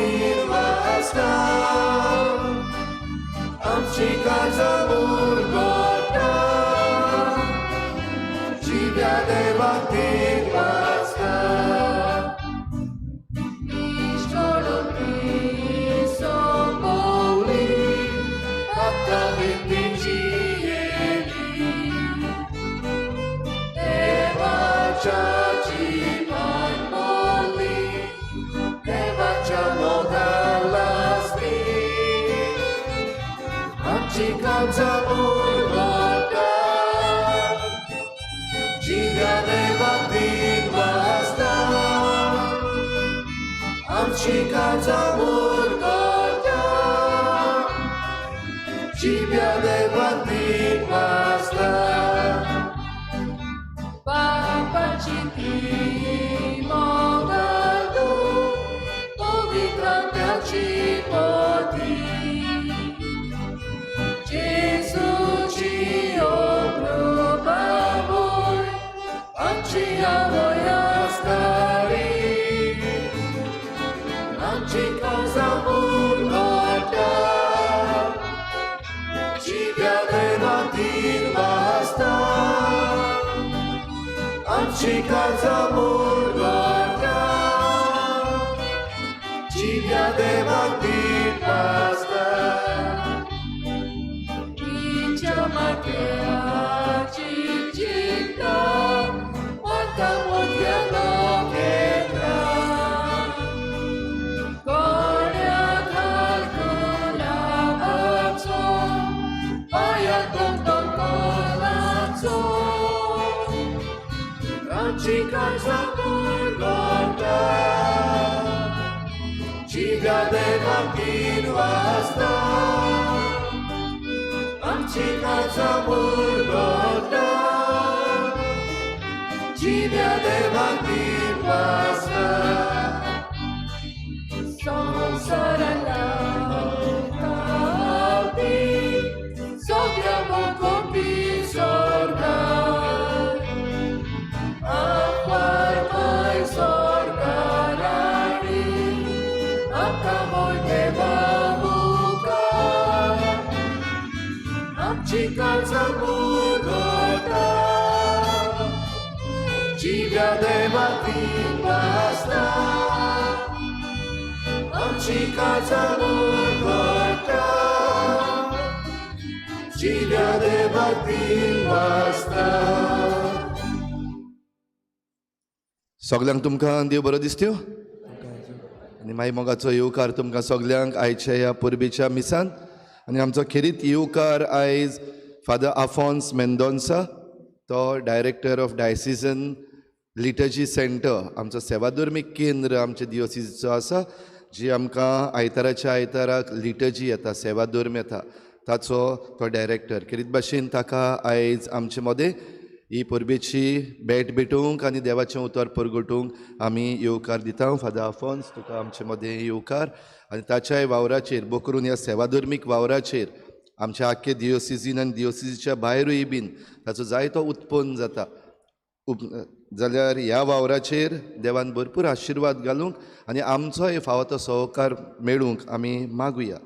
matin basta. आमची काळजां मुरगट्टा, जिव्या देवाक तीन वाजता. आमची काळजां मुरगट्टा, जिव्या देवाक तीन वाजता. Papaci ti mogadu, पवित्रात्म्याची पोती. जेजूची कृपामूय आमची आवय आसताली. आमची काळजां मुरगट्टा, जिव्या देवाक तीन वाजता. आमची काळजां मुरगट्टा, जिव्या देवाक तीन वाजता. तिच्या मात्याची चिंता मोठ्या मोठ्या लोकेता. कोण्या घाल गुलाबाचो, पांयां दोन कोलाचो. आमची काळजां मुरगट्टा, जिव्या देवाक तीन वाजता. आमची काळजां मुरगट्टा, जिव्या देवाक तीन वाजता. संवसाराला खावपी, सगळ्या मोगोपी स्वर्गार. आपवाय माय स्वर्गाराणी, आमकां मोय देवा मुखार. आमची काळजां मुरगट्टा, जिव्या देवाक तीन वाजता. आमची काळजां मुरगट्टा, जिव्या देवाक तीन वाजता. सगल्यांक तुमकां देव बरो दिसत्यो आनी मागीर मोगाचो येवकार तुमकां सगल्यांक आयच्या ह्या परबेच्या मिसान. आनी आमचो खेरीत येवकार आयज फादर आफोन्स मेंदोन्सा, तो director of diocesan liturgy centre, आमचो सेवाधर्मीक केंद्र आमच्या दियोसीचो आसा, जी आमकां आयताराच्या आयताराक लिटर्जी येता, सेवाधर्म येता, ताचो तो डायरेक्टर. खेरीत भाशेन ताका आयज आमचे मदें ही परबेची भेट भेटोवंक आनी देवाचें उतर परगटूंक आमी येवकार दिता. फादर आफोन्स, तुका आमचे मदें येवकार. आनी ताच्याय वावराचेर बोकरून ह्या सेवाधर्मीक वावराचेर आमच्या आख्खे दियोसिजीन आनी दियोसिजीच्या भायरूय बीन ताचो जायतो उत्पन्न जाता जाल्यार ह्या वावराचेर देवान भरपूर आशिर्वाद घालूंक आनी आमचोय फावो तो सहकार मेळूंक आमी मागुया.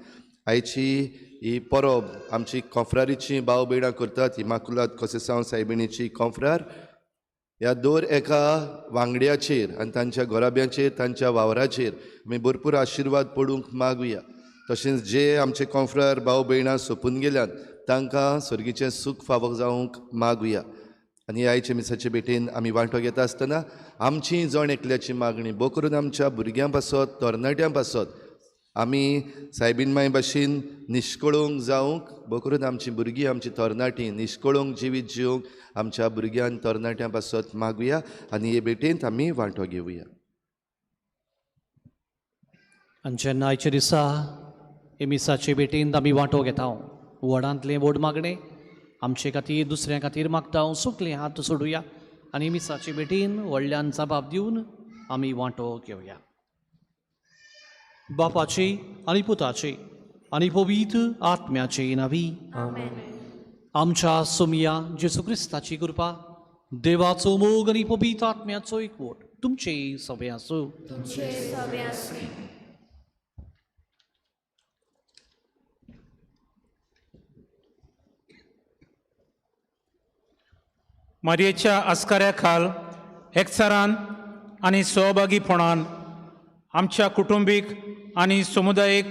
आयची ही परब आमची कोंफ्रारीची भाव भयणां करतात, इमाकुलाद कोसेसांव सायबिणीची कोंफ्रार. ह्या दर एका वांगड्याचेर आनी तांच्या घराब्याचेर, तांच्या वावराचेर आमी भरपूर आशिर्वाद पडूंक मागुया. तशेंच जे आमचे कोंफ्रार भाव भयणां सोंपून गेल्यात तांकां सर्गीचें सूख फावो जावंक मागुया. आनी आयचे मिसाचे भेटेन आमी वांटो घेता आसतना आमची जण एकल्याची मागणी बोकरून आमच्या भुरग्यां पासत, तरणाट्यां पासत आमी सायबीन माय भाशेन निश्कळूंक जावंक, बोकरून आमची भुरगीं, आमची तरणाटीं निश्कळूंक जिवीत जिवंक आमच्या भुरग्यां तरणाट्यां पासत मागुया आनी हे भेटेंत आमी वांटो घेवया. आनी जेन्ना आयच्या दिसा हे मिसाचे भेटेंत आमी वांटो घेता, व्हडांतलें व्हड मागणें आमचे खातीर दुसऱ्या खातीर मागता, सुकलें हात सोडुया आनी मिसाचे भेटेन व्हडल्यान जबाब दिवन आमी वांटो घेवया. बापाचे आनी पुताचे आनी पवित्र आत्म्याचे नावी. आमच्या सोमिया जेजू क्रिस्ताची कृपा, देवाचो मोग आनी पवित्र आत्म्याचो एकवट तुमचे सगळे आसूं. तुमचे सगळे आसूं. मारयेच्या आस्काऱ्या खाल एकचारान आनी सहभागीपणान आमच्या कुटुंबीक आनी समुदायीक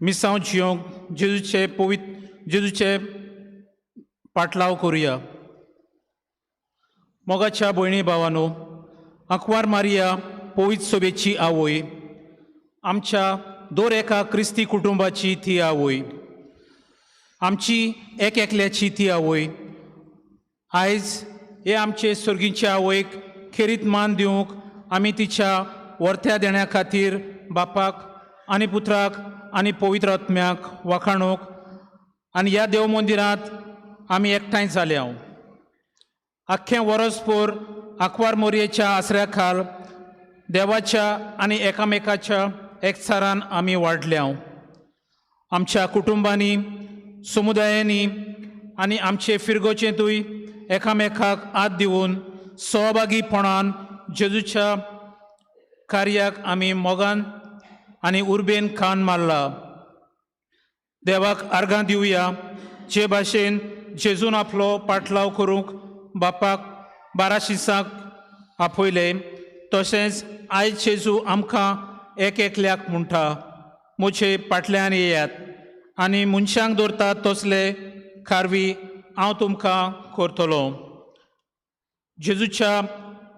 मिसांव जियोंक जेजूचे पवित्र जेजूचे पाटलाव करुया. मोगाच्या भयणी भावानो, आंकवार मारिया पवित्र सोबेची आवय, आमच्या दर एका क्रिस्ती कुटुंबाची ती आवय, आमची एक एकल्याची ती आवय. आयज हे आमचे सर्गीचे आवयक खेरीत मान दिवंक आमी तिच्या वर्त्या देण्या खातीर बापाक आनी पुत्राक आनी पवित्र आत्म्याक वाखाणूंक आनी ह्या देव मंदिरांत आमी एकठांय जाल्या. आख्खें वरसपूर आंकवार मोरयेच्या आसऱ्या खाल देवाच्या आनी एकामेकाच्या एकचारान आमी वाडल्या. आमच्या कुटुंबांनी, समुदायांनी आनी आमचे फिरगोचेंतूय एकामेकाक हात दिवन सहभागीपणान जेजूच्या कार्याक आमी मोगान आनी उर्बेन खान मारला. देवाक आर्गां दिवया, जे भाशेन जेजून आपलो पाटलाव करूंक बापाक 12 शिसांक आपयले, तशेंच आयज जेजू आमकां एक एकल्याक म्हणटा, म्हजे फाटल्यान येयात आनी मनशांक दवरतात तसले खारवी हांव तुमकां करतलो. जेजूच्या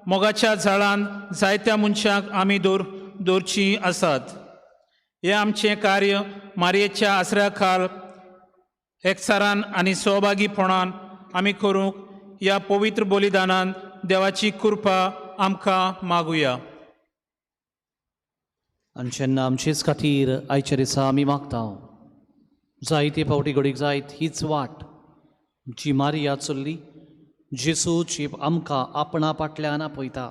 मोगाच्या जाळान जायत्या मनशांक आमी दवरचीं आसात. हें आमचें कार्य मारयेच्या आसऱ्या खाल एकचारान आनी सहभागीपणान आमी करूंक ह्या पवित्र बलिदानान देवाची कृपा आमकां मागुया. आनी जेन्ना आमचेच खातीर आयच्या दिसा आमी मागता, जायते फावटी घडीक जायत हीच वाट जी मारिया चल्ली, जेसूची आमकां आपणा फाटल्यान आपयता,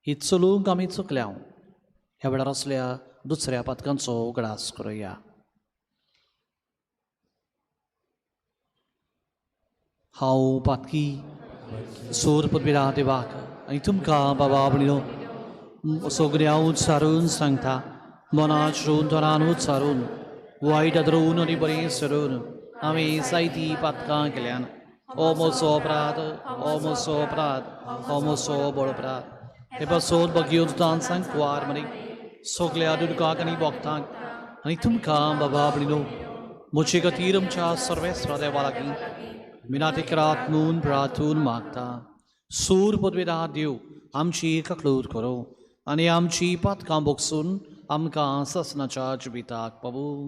ही चलूंक आमी चुकल्या. ह्या वेळार असल्या दुसऱ्या पातकांचो उगडास करुया. हांव पातकी सूर पदविरा देवाक आनी तुमकां बाबा भयणीनो सगळ्यां उच्चारून सांगता, मनात तोरान उच्चारून, वायट आदरून आनी बरें सरून हांवें जायतीं पातकां केल्यान. ओ म्हजो अपराध, ओ म्हजो अपराध, ओ म्हजो बळ अपराध. हे पासत भगीरथान सांगवार मरे सगल्या दुर्गाक आनी भक्तांक आनी तुमकां बाबा भयणीनो म्हजे खातीर आमच्या सर्वेस्वर देवा लागीं मिनातीक रातनून प्रार्थून मागता. सूर पदवेरा देव आमची ककलूत करूं आनी आमची पातकां बोगसून आमकां ससनाच्या जिविताक पावूं.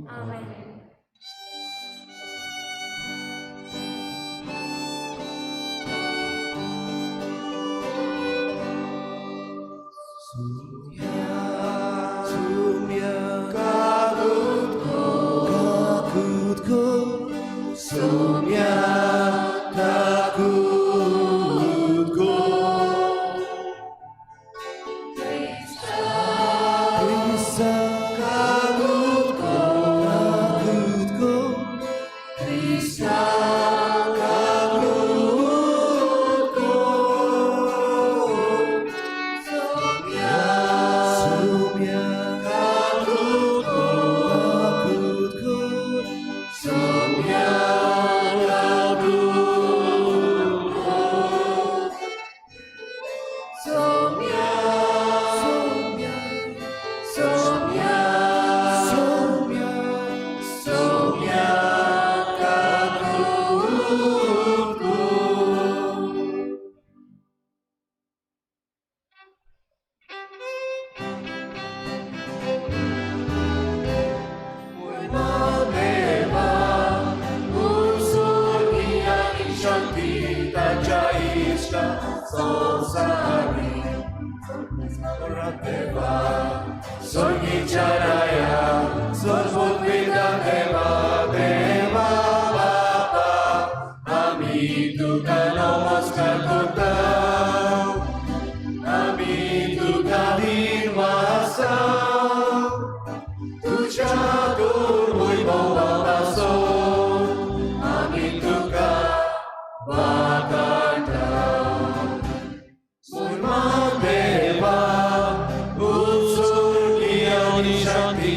Shanti.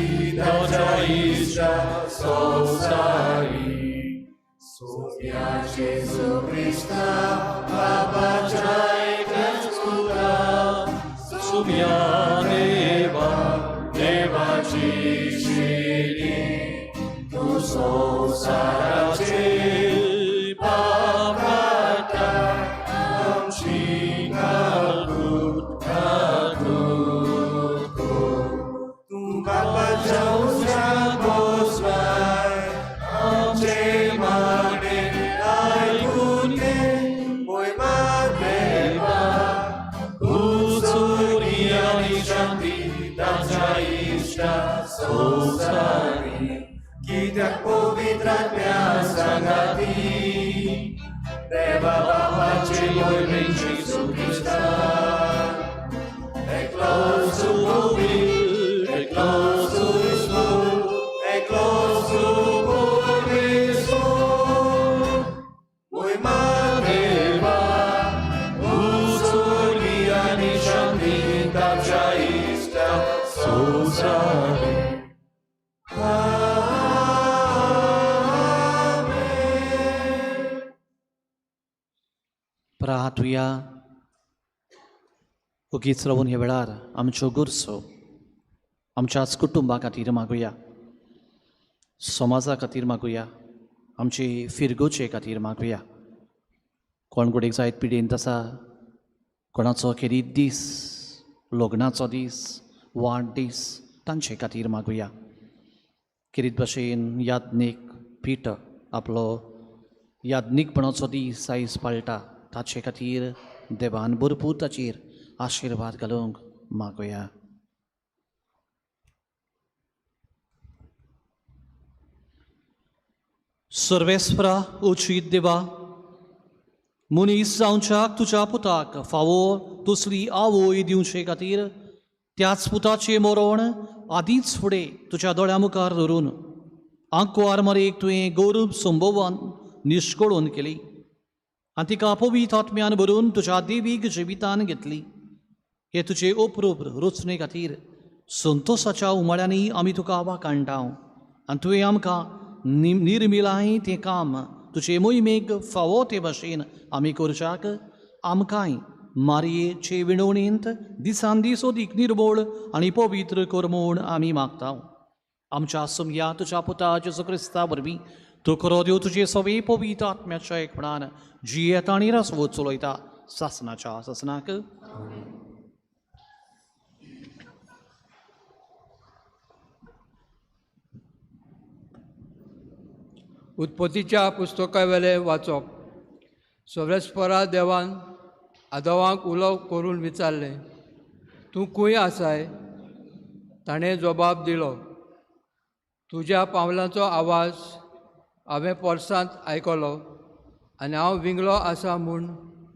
सोम्या जेजू क्रिस्ता बाबाच्या एकल्याच पुता सुम्या देवा देवाची शिरी तूं संवसाराचे पाप काडटा आमची काकूट काकूट कर. तूं बापाच्या उजव्याक बसलाय आमचे मागणें आयकून घे मोहिमा देवा उत्सुरी आनी शांती ताच्या इश्टा संवसारी कित्याक पवित्र आत्म्या सांगाती देवा बापाचे मोहिमेन जेजू क्रिस्ता एकलो सुपवित्र एकलो सुविष्णू एकलो सुपरमेश्वर मोहिमा देवा उत्सुरी आनी शांती ताच्या इश्टा संवसारी. आमेन. प्रार्थुया. ओगीच रावून ह्या वेळार आमच्यो गरजो आमच्याच कुटुंबा खातीर मागुया, समाजा खातीर मागुया, आमचे फिरगोचे खातीर मागुया. कोण गोडेक जायत पिडेंत आसा, कोणाचो खेरीत दीस, लग्नाचो दीस, वाडदीस, तांचे खातीर मागुया. खेरीत भाशेन याज्ञीक पीठ आपलो याज्ञीकपणाचो दीस आयज पाळटा, ताचे खातीर देवान भरपूर ताचेर आशिर्वाद घालूंक मागुया. सर्वेस्परा उचीत देवा, मनीस जावच्याक तुज्या पुताक फावो तसली आवय दिवचे खातीर त्याच पुताचें मरण आदींच फुडें तुज्या दोळ्या मुखार धरून आंकवार मरेक तुवें गौरव संभोवान निश्कळून केली आनी तिका पवित्र आत्म्यान भरून तुज्या देवीक जिवितान घेतली. हे तुजे अप्रूप रचणे खातीर संतोसाच्या उमाळ्यांनी आमी तुका वाखाणटा आनी तुवें आमकां निर्मिलाय तें काम तुजे मोहिमेक फावो ते भाशेन आमी करच्याक आमकांय मारयेचे विणवणेंत दिसान दीस अदीक निर्मळ आनी पवित्र कर म्हूण आमी मागता. आमच्या सुमया तुज्या पुता जेजू क्रिस्ता वरवीं तूं खरो देव तुजे सवे पवित्र आत्म्याच्या एकपणान जियेता आनी रसवत चलयता सासनाच्या सासनाक. उत्पत्तीच्या पुस्तकावेलें वाचप. सर्वेस्परा देवान आदवांक उलो करून विचारलें, तूं खंय आसाय? ताणें जबाब दिलो, तुज्या पावलांचो आवाज हांवें पोरसांत आयकलो आनी हांव विंगलो आसा म्हूण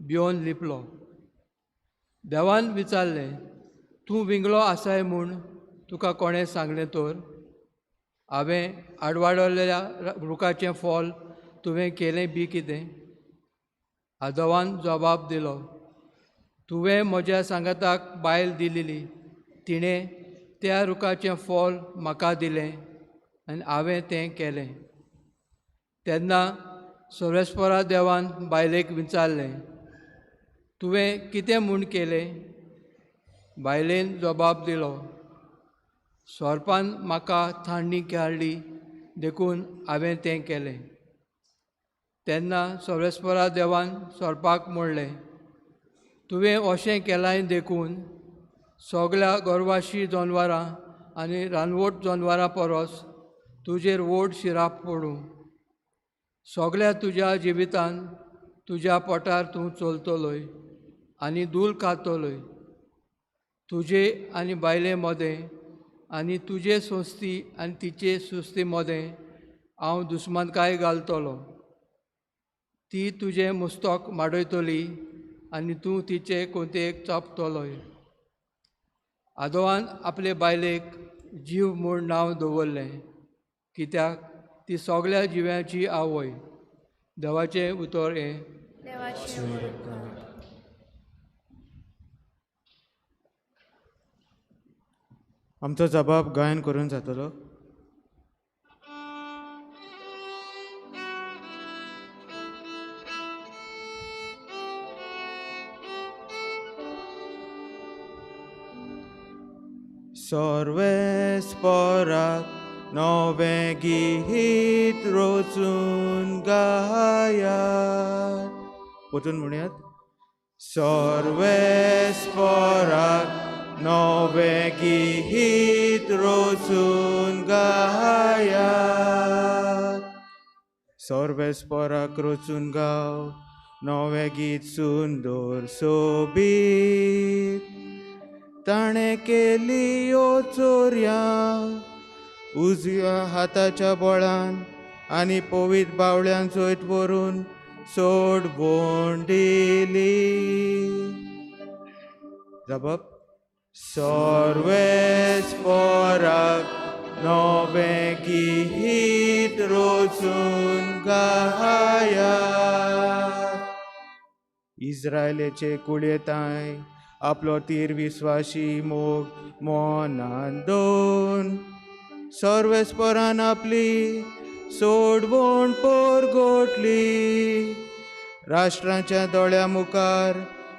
भिवन लिपलो. देवान विचारलें, तूं विंगलो आसाय म्हूण तुका कोणें सांगलें तर? हांवें आडवाडलेल्या रुखाचें फळ तुवें केलें बी कितें? आदवान जबाब दिलो, तुवें म्हज्या सांगाताक बायल दिलेली, तिणें त्या रुखाचें फळ म्हाका दिलें आनी हांवें तें केलें. तेन्ना सर्वेस्परा देवान बायलेक विचारलें, तुवें कितें म्हूण केलें? बायलेन जबाब दिलो, सोरपान म्हाका थांडणी काडली देखून हांवें तें केलें. तेन्ना सर्वेस्परा देवान सोरपाक म्हणलें, तुवें अशें केलाय देखून सगल्या गोरवाशी जनवरां आनी रानवट जनवरां परस तुजेर व्हड शिराप पडूं. सगल्या तुज्या जिवितान तुज्या पोटार तूं चलतलोय आनी धूल खातलोय. तुजे आनी बायले मदें आनी तुजे संस्थी आनी तिचे सुस्ती मदें हांव दुस्मानकाय घालतलो. ती तुजें मुस्तक माडयतली आनी तूं तिचे कोंतयेक चापतलोय. आदोवान आपले बायलेक जीव म्हूण नांव दवरलें, कित्याक ती सगल्या जिव्यांची आवय. देवाचें उतर हें. आमचो जबाब गायन करून जातलो. सर्वेस्पराक नवें गीत रचून गायात. परतून म्हणयात. सर्वेस्पराक नवें गीत रचून गायात. सर्वेस्पराक रचून गाव नवें गीत सुंदर सोबीत. ताणें केली यो चोरयां उजव्या हाताच्या बळान आनी पवित्र बावळ्यान सयत व्हरून सोडवण दिली. जबाब. सर्वेस्पराक नवें गीत रचून गायात. इस्रायलाचे कुळयेताय आपलो तीर विस्वाशी मोग मनान दोन सर्वेस्परान आपली सोडवण पोरगोटली. राष्ट्रांच्या दोळ्या मुखार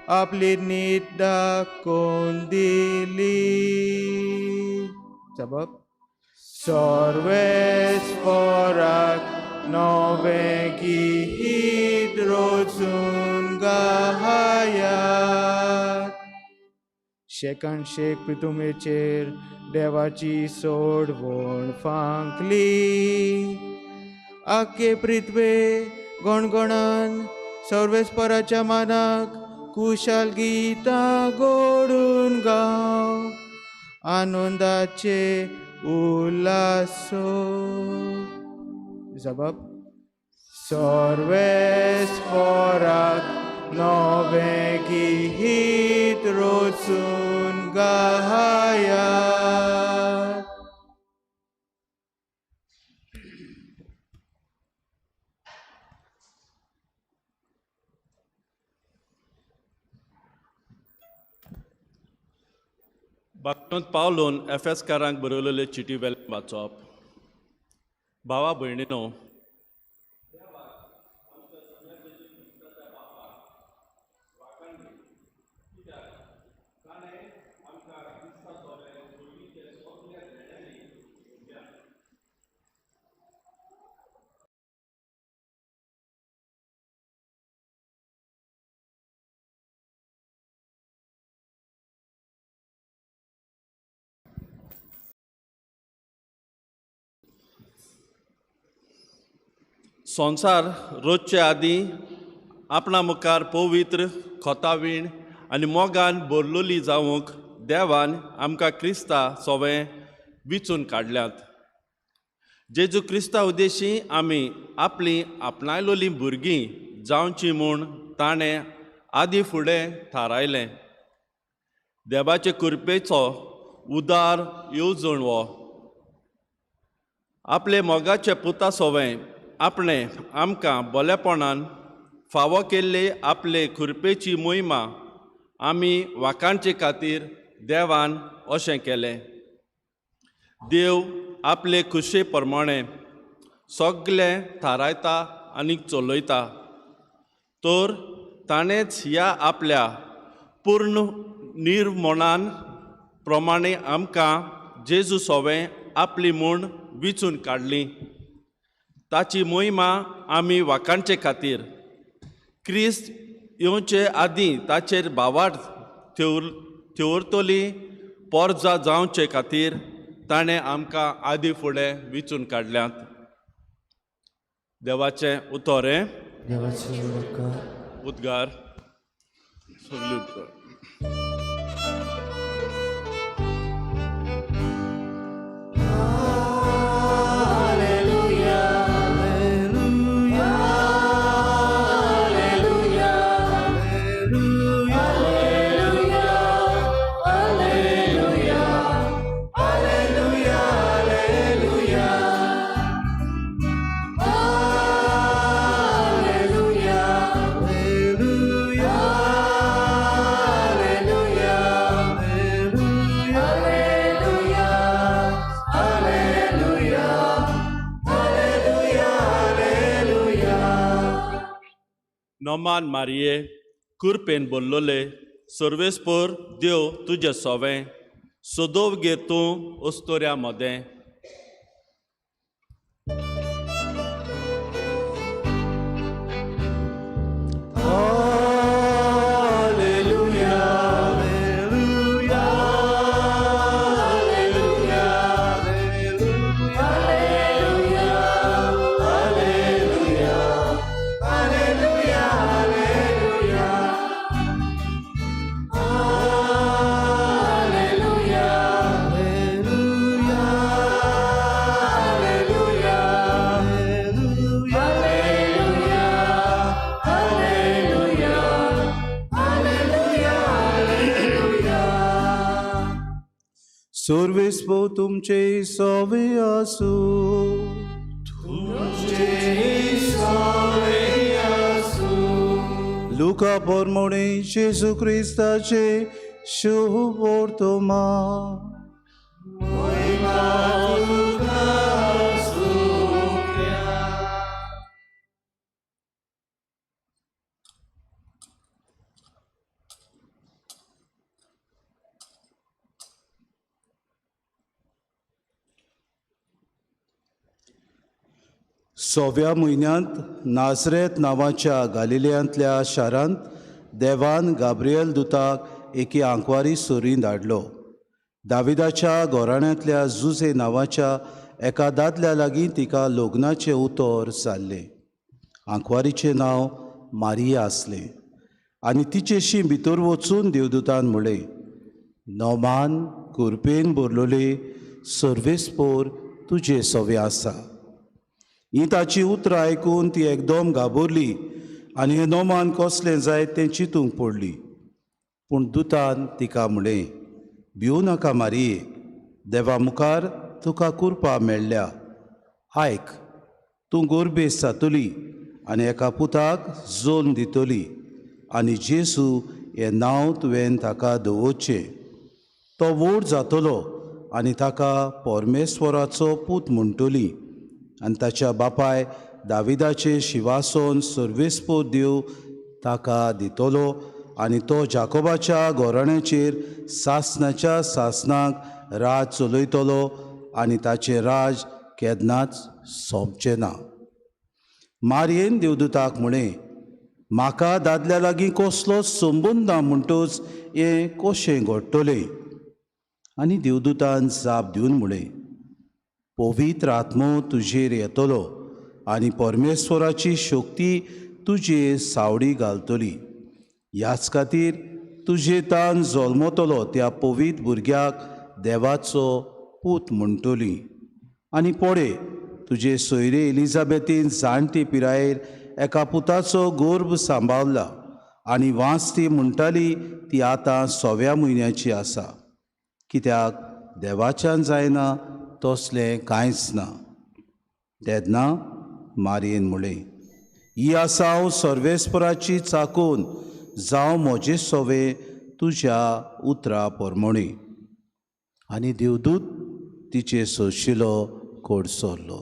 आपली नीत दाखोवन दिली. जबाब. सर्वेस्पराक नवें गीत रचून गायात. शेकान शेक पितुमेचेर देवाची सोडवण फांकली. आखे पृथ्वे गणगणान सर्वेस्पराच्या मानाक कुशाल गितां गोडून गाव. आनंदाचे उल्हासो. जबाब. सर्वेस्पराक नवें गीत रचून गायात. बागवंत पावलोन एफएसकारांक बरयलेले चिटी वेल्यान वाचप. भावा भयणीनो, संवसार रोजचे आदीं आपणा मुखार पवित्र खोतावीण आनी मोगान भरलोली जावंक देवान आमकां क्रिस्ता सोवें विचून काडल्यात. जेजू क्रिस्ता उद्देशी आमी आपलीं आपणायलोलीं भुरगीं जावचीं म्हूण ताणें आदीं फुडें थारायलें. देवाचे कृपेचो उदार येवजण हो आपले मोगाचे पुता सोवें आपणें आमकां बरेपणान फावो केल्ले आपले कृपेची मोहिमा आमी वाखाणचे खातीर देवान अशें केलें. देव आपले खुशे प्रमाणे सगळें थारायता आनी चलयता, तर ताणेंच ह्या आपल्या पूर्ण निर्मणान प्रमाणे आमकां जेजू सोवें आपली म्हूण विचून काडली. ताची मोहिमा आमी वाखाणचे खातीर क्रिस्त येवचे आदीं ताचेर भावार्थ थेवरतली पोरजा जावचे खातीर ताणें आमकां आदीं फुडें विचून काडल्यात. देवाचें उतर हें. उद्गार सगळे उद्गार. नोमान मारिये कुरपेन बोल्लोले सर्वेस्पोर देव तुजे सोवें सदोव गे तूं अस्तोऱ्या मदें. सर्वेस्पो तुमचे सवे आसू. लुका पोरमोणे जेजू क्रिस्ताचे शुभ वर्तमान. सव्या म्हयन्यांत नाजरेत नांवाच्या गालिलियांतल्या शारांत देवान गाब्रियल दुताक एके आंकवारी सोरीन धाडलो. दाविदाच्या घराण्यांतल्या जुजे नांवाच्या एका दादल्या लागीं तिका लग्नाचें उतर जाल्लें. आंकवारीचें नांव मारिया आसलें आनी तिचेशी भितर वचून देवदूतान म्हळें, नोमान कुरपेन भरलोले सर्वेस्पोर तुजे सवे आसा. ही ताची उतरां आयकून ती एकदम घाबरली आनी हें नोमान कसलें जायत तें चिंतूंक पडली. पूण दुतान तिका म्हळें, भिवू नाका मारिये, देवा मुखार तुका कुरपा मेळ्ळ्या. आयक, तूं गोरबेस जातली आनी एका पुताक जोन दितली आनी जेजू हें नांव तुवें ताका दवरचें. तो व्हड जातलो आनी ताका परमेश्वराचो पूत म्हणटली आनी ताच्या बापाय दाविदाचें शिवासन सर्वेस्पोर देव ताका दितलो आनी तो जाकोबाच्या घराण्याचेर सासणाच्या सासणाक राज चलयतलो आनी ताचें राज केन्नाच सोंपचें ना. मारयेन देवदूताक म्हळें, म्हाका दादल्या लागीं कसलोच संबंद ना म्हणटच हें कशें घडटलें? आनी देवदूतान जाप दिवन म्हळें, पवित्र आत्मो तुजेर येतलो आनी परमेश्वराची शक्ती तुजेर सावडी घालतली. ह्याच खातीर तुजे तान जल्मतलो त्या पवित्र भुरग्याक देवाचो पूत म्हणटली. आनी पळय, तुजे सोयरे एलिजाबेथीन जाणटी पिरायेर एका पुताचो गर्भ सांबाळला आनी वांच ती म्हणटाली ती आतां 6व्या म्हयन्याची आसा. कित्याक देवाच्यान जायना तसलें कांयच ना. तेन्ना मारयेन म्हळें, ही आसा हांव सर्वेस्पराची चाकून, जावं म्हजे सवे तुज्या उतरा परमणी. आनी देवदूत तिचे सोशिलो कोडसरलो.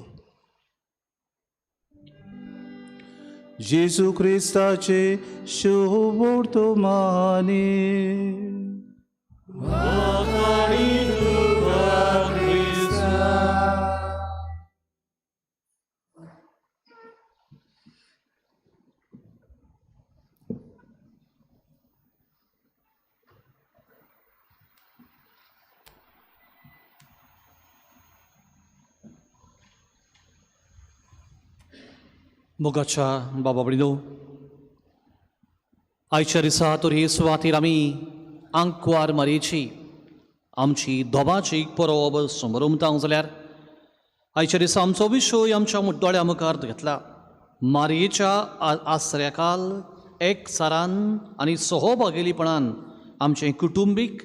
जेजू क्रिस्ताचे शुभ वर्तमानी. मोगाच्या बाबा भयणीनो, आयच्या दिसा तर हे सुवातेर आमी आंकवार मारयेची आमची दोबाची परब समरमता जाल्यार आयच्या दिसा आमचो विशय आमच्या दोळ्या मुखार घेतला. मारयेच्या आसऱ्याकाल एकचारान आनी सहभागेलीपणान आमचें कुटुंबीक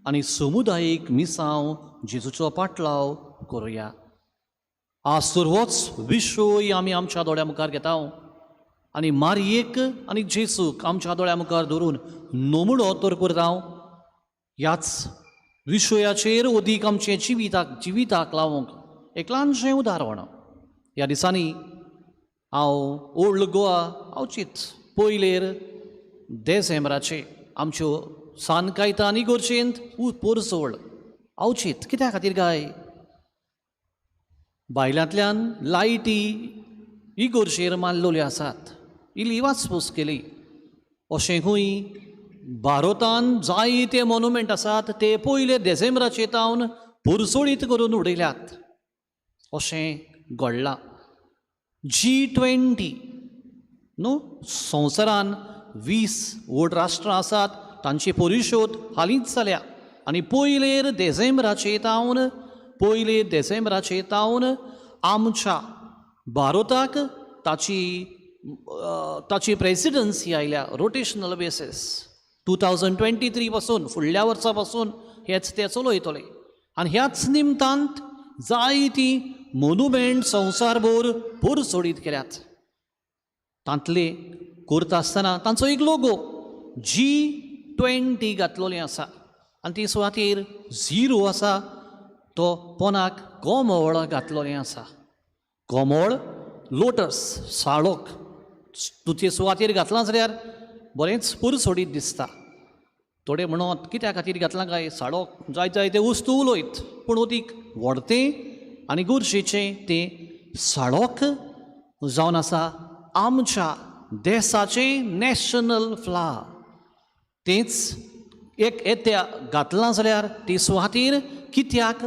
आनी समुदायीक मिसांव जेजूचो पाटलाव करुया. आज सर्वोच विशय आमी आमच्या दोळ्या मुखार घेता आनी मारयेक आनी जेजूक आमच्या दोळ्या मुखार धरून नमुणो तर करता. ह्याच विशयाचेर अदीक आमचें जिविताक लावंक एक ल्हानशें उदाहरण. ह्या दिसांनी हांव ओल्ड गोवा हांव चित पयलेर देसेंब्राचे आमच्यो सान कायतानी गोरचेंत पोरसोळ अवचीत कित्या खातीर काय बायलांतल्यान लायटी इगोर्जेर मारलेल्यो आसात, इल्ली वासपूस केली. अशें खंय भारतान जायते मोनुमेंट आसात ते पयले देसेंब्राचे तावन पुरसोळीत करून उडयल्यात अशें घडलां. G20 न्हू, संवसारान 20 व्हड राष्ट्रां आसात तांची परिशोद हालींच जाल्या आनी पयलेर देसेंब्राचे तावन, पयले देसेंब्राचे तावन आमच्या भारताक ताची ताची प्रेसिडन्सी आयल्या रोटेशनल बेसीस 2023 पासून, फुडल्या वर्सा पासून हेच ते चलयतले. आनी ह्याच निमतान जायतीं मोनुमेंट संवसारभर पुरसोडीत केल्यात. तांतले करता आसतना तांचो एक लोगो G20 घातलेलें आसा आनी ती सुवातेर 0 आसा, तो पोनाक कोमोळ घातलेलें आसा. कोमोळ लोटस साळोक तुजे सुवातेर घातलां जाल्यार बरेंच पुरसोडीत दिसता. थोडे म्हणत कित्या खातीर घातलां काय साळोक, जाय जाय ते वस्तू उलयत, पूण अदीक व्हडतें आनी गोरशेचें तें साळोक जावन आसा आमच्या देसाचें नॅशनल फ्लावर. तेंच एक येत्या घातलां जाल्यार ती सुवातेर कित्याक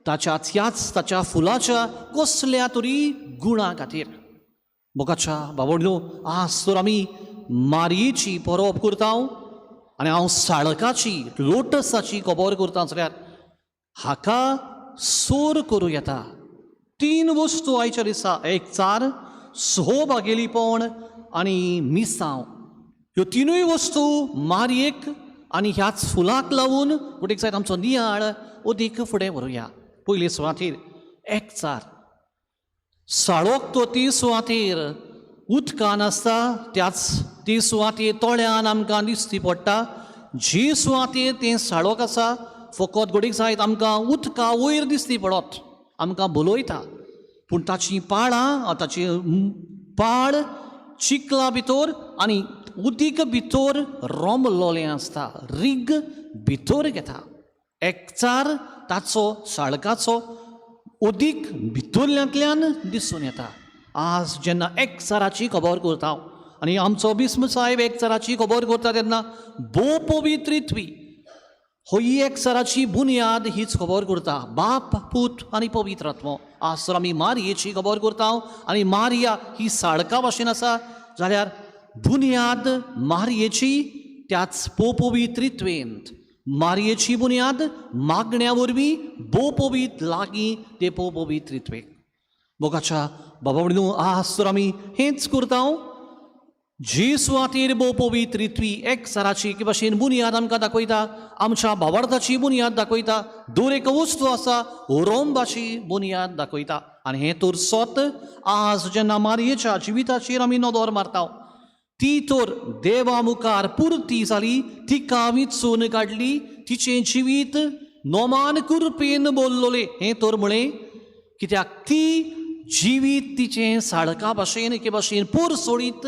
ताच्या त्याच ताच्या फुलाच्या कसल्या तरी गुणा खातीर. मोगाच्या बाबडलो आज तर आमी मारयेची परब करता आनी हांव साळकाची लोटसाची खबर करता जाल्यार हाका सोर करूं येता. 3 वस्तू आयच्या दिसा, एक चार, सोभागेलीपण आनी मिसांव, ह्यो 3 वस्तू मारयेक आनी ह्याच फुलाक लावून फुडें जायत आमचो नियाळ अदीक फुडें व्हरूया. पयले सुवातेर एकचार, साळोक तो ती सुवातेर उदकान आसता, त्याच ती सुवातेर तळ्यान आमकां दिसती पडटा. जी सुवातेर तें साळोक आसा फकत घडीक जायत आमकां उदका वयर दिसती पडत, आमकां बोलयता, पूण ताचीं पाळां ताची पाळ चिखला भितर आनी उदीक भितर रोमलोलें आसता, रीग भितर घेता. एकचार ताचो साळकाचो उदीक भितरल्यांतल्यान दिसून येता. आज जेन्ना एकचाराची खबर करता आनी आमचो बिस्म साहेब एकचाराची खबर करता तेन्ना भोव पवित्रित्वी ही एकचाराची बुन्याद हीच खबर करता, बाप पूत आनी पवित्र आत्मो. आज तर आमी मारयेची खबर करता आनी मारिया ही साळका भाशेन आसा जाल्यार बुन्याद मारयेची त्याच पोपवित्रित्वेंत, मारयेची बुन्याद मागण्या वरवीं भोव लागीं ते पोपवित्रित्वेक. मोगाच्या बाबा म्हणून आज तर आमी हेंच करता. जी सुवातेर भोव पवित्रित्वी एकचाराची एके भाशेन बुन्याद आमकां दाखयता, आमच्या भावार्थाची बुन्याद दाखयता, दर एक वस्तू आसा रोंबाची बुन्याद दाखयता. आनी हें तर सोत आज जेन्ना मारयेच्या जिविताचेर आमी नदर मारता ती तर देवा मुखार पुरती जाली, तिका विचून काडली, तिचें जिवीत नोमान कुरपेन बोल्लोलें. हें तर म्हळें कित्याक ती जिवीत तिचें साळका भाशेन एके भाशेन पुरसोडीत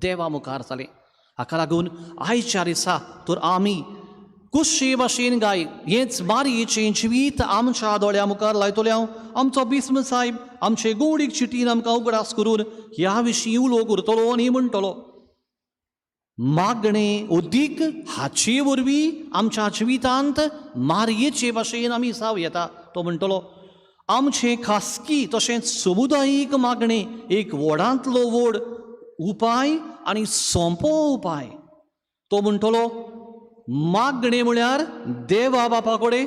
देवा मुखार जालें. हाका लागून आयच्या दिसा तर आमी कुशे भाशेन गाय हेंच मारयेचें जिवीत आमच्या दोळ्या मुखार लायतले. हांव आमचो बिस्म साहेब आमचे गोडीक चिटीन आमकां उगडास करून ह्या विशीं उलो करतलो आनी म्हणटलो मागणें अदीक हाचे वरवीं आमच्या जिवितांत मारयेचे भाशेन आमी जावं येता. तो म्हणटलो आमचें खासगी तशेंच समुदायीक मागणें एक व्हडांतलो व्हड उपाय आनी सोंपो उपाय. तो म्हणटलो मागणें म्हळ्यार देवा बापा कडेन,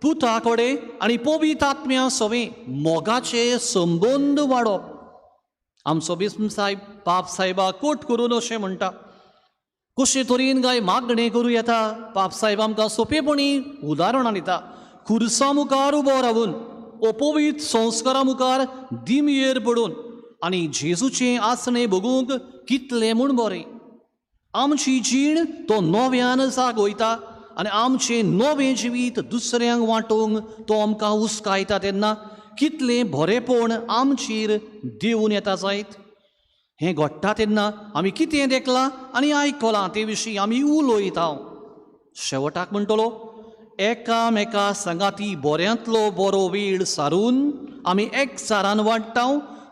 पुता कडेन आनी पवित्र आत्म्या सवें मोगाचे संबंद वाडोवप. आमचो बिस्म साहेब पाप साहेबा कोट करून अशें म्हणटा, कशे तरेन काय मागणें करूं येता. पाप साहेब आमकां सोंपेपणी उदाहरणां दिता. खुर्सा मुखार उबो रावून अपवीत संस्कारा मुखार दिमयेर पडून आनी जेजूचें आसणें भोगूंक कितलें म्हूण बरें. आमची जीण तो नव्यान जागयता आनी आमचें नवें जिवीत दुसऱ्यांक वांटूंक तो आमकां हुस्कायता तेन्ना कितलें बरेंपण आमचेर देंवून येता जायत. हें घडटा तेन्ना आमी कितें देखलां आनी आयकलां ते विशीं आमी उलयता. शेवटाक म्हणटलो एकामेका सांगाती बऱ्यांतलो बरो वेळ सारून आमी एकचारान वाडटा,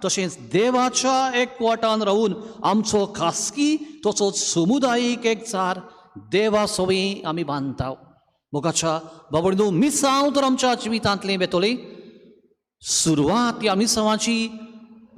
तशेंच देवाच्या एकवटान रावून आमचो खासगी तसोच समुदायीक एकचार देवा सवंय आमी बांदता. मोगाच्या बाबडो मिसांव तर आमच्या जिवितांतलें वेतोलें सुरवात ह्या मिसांवाची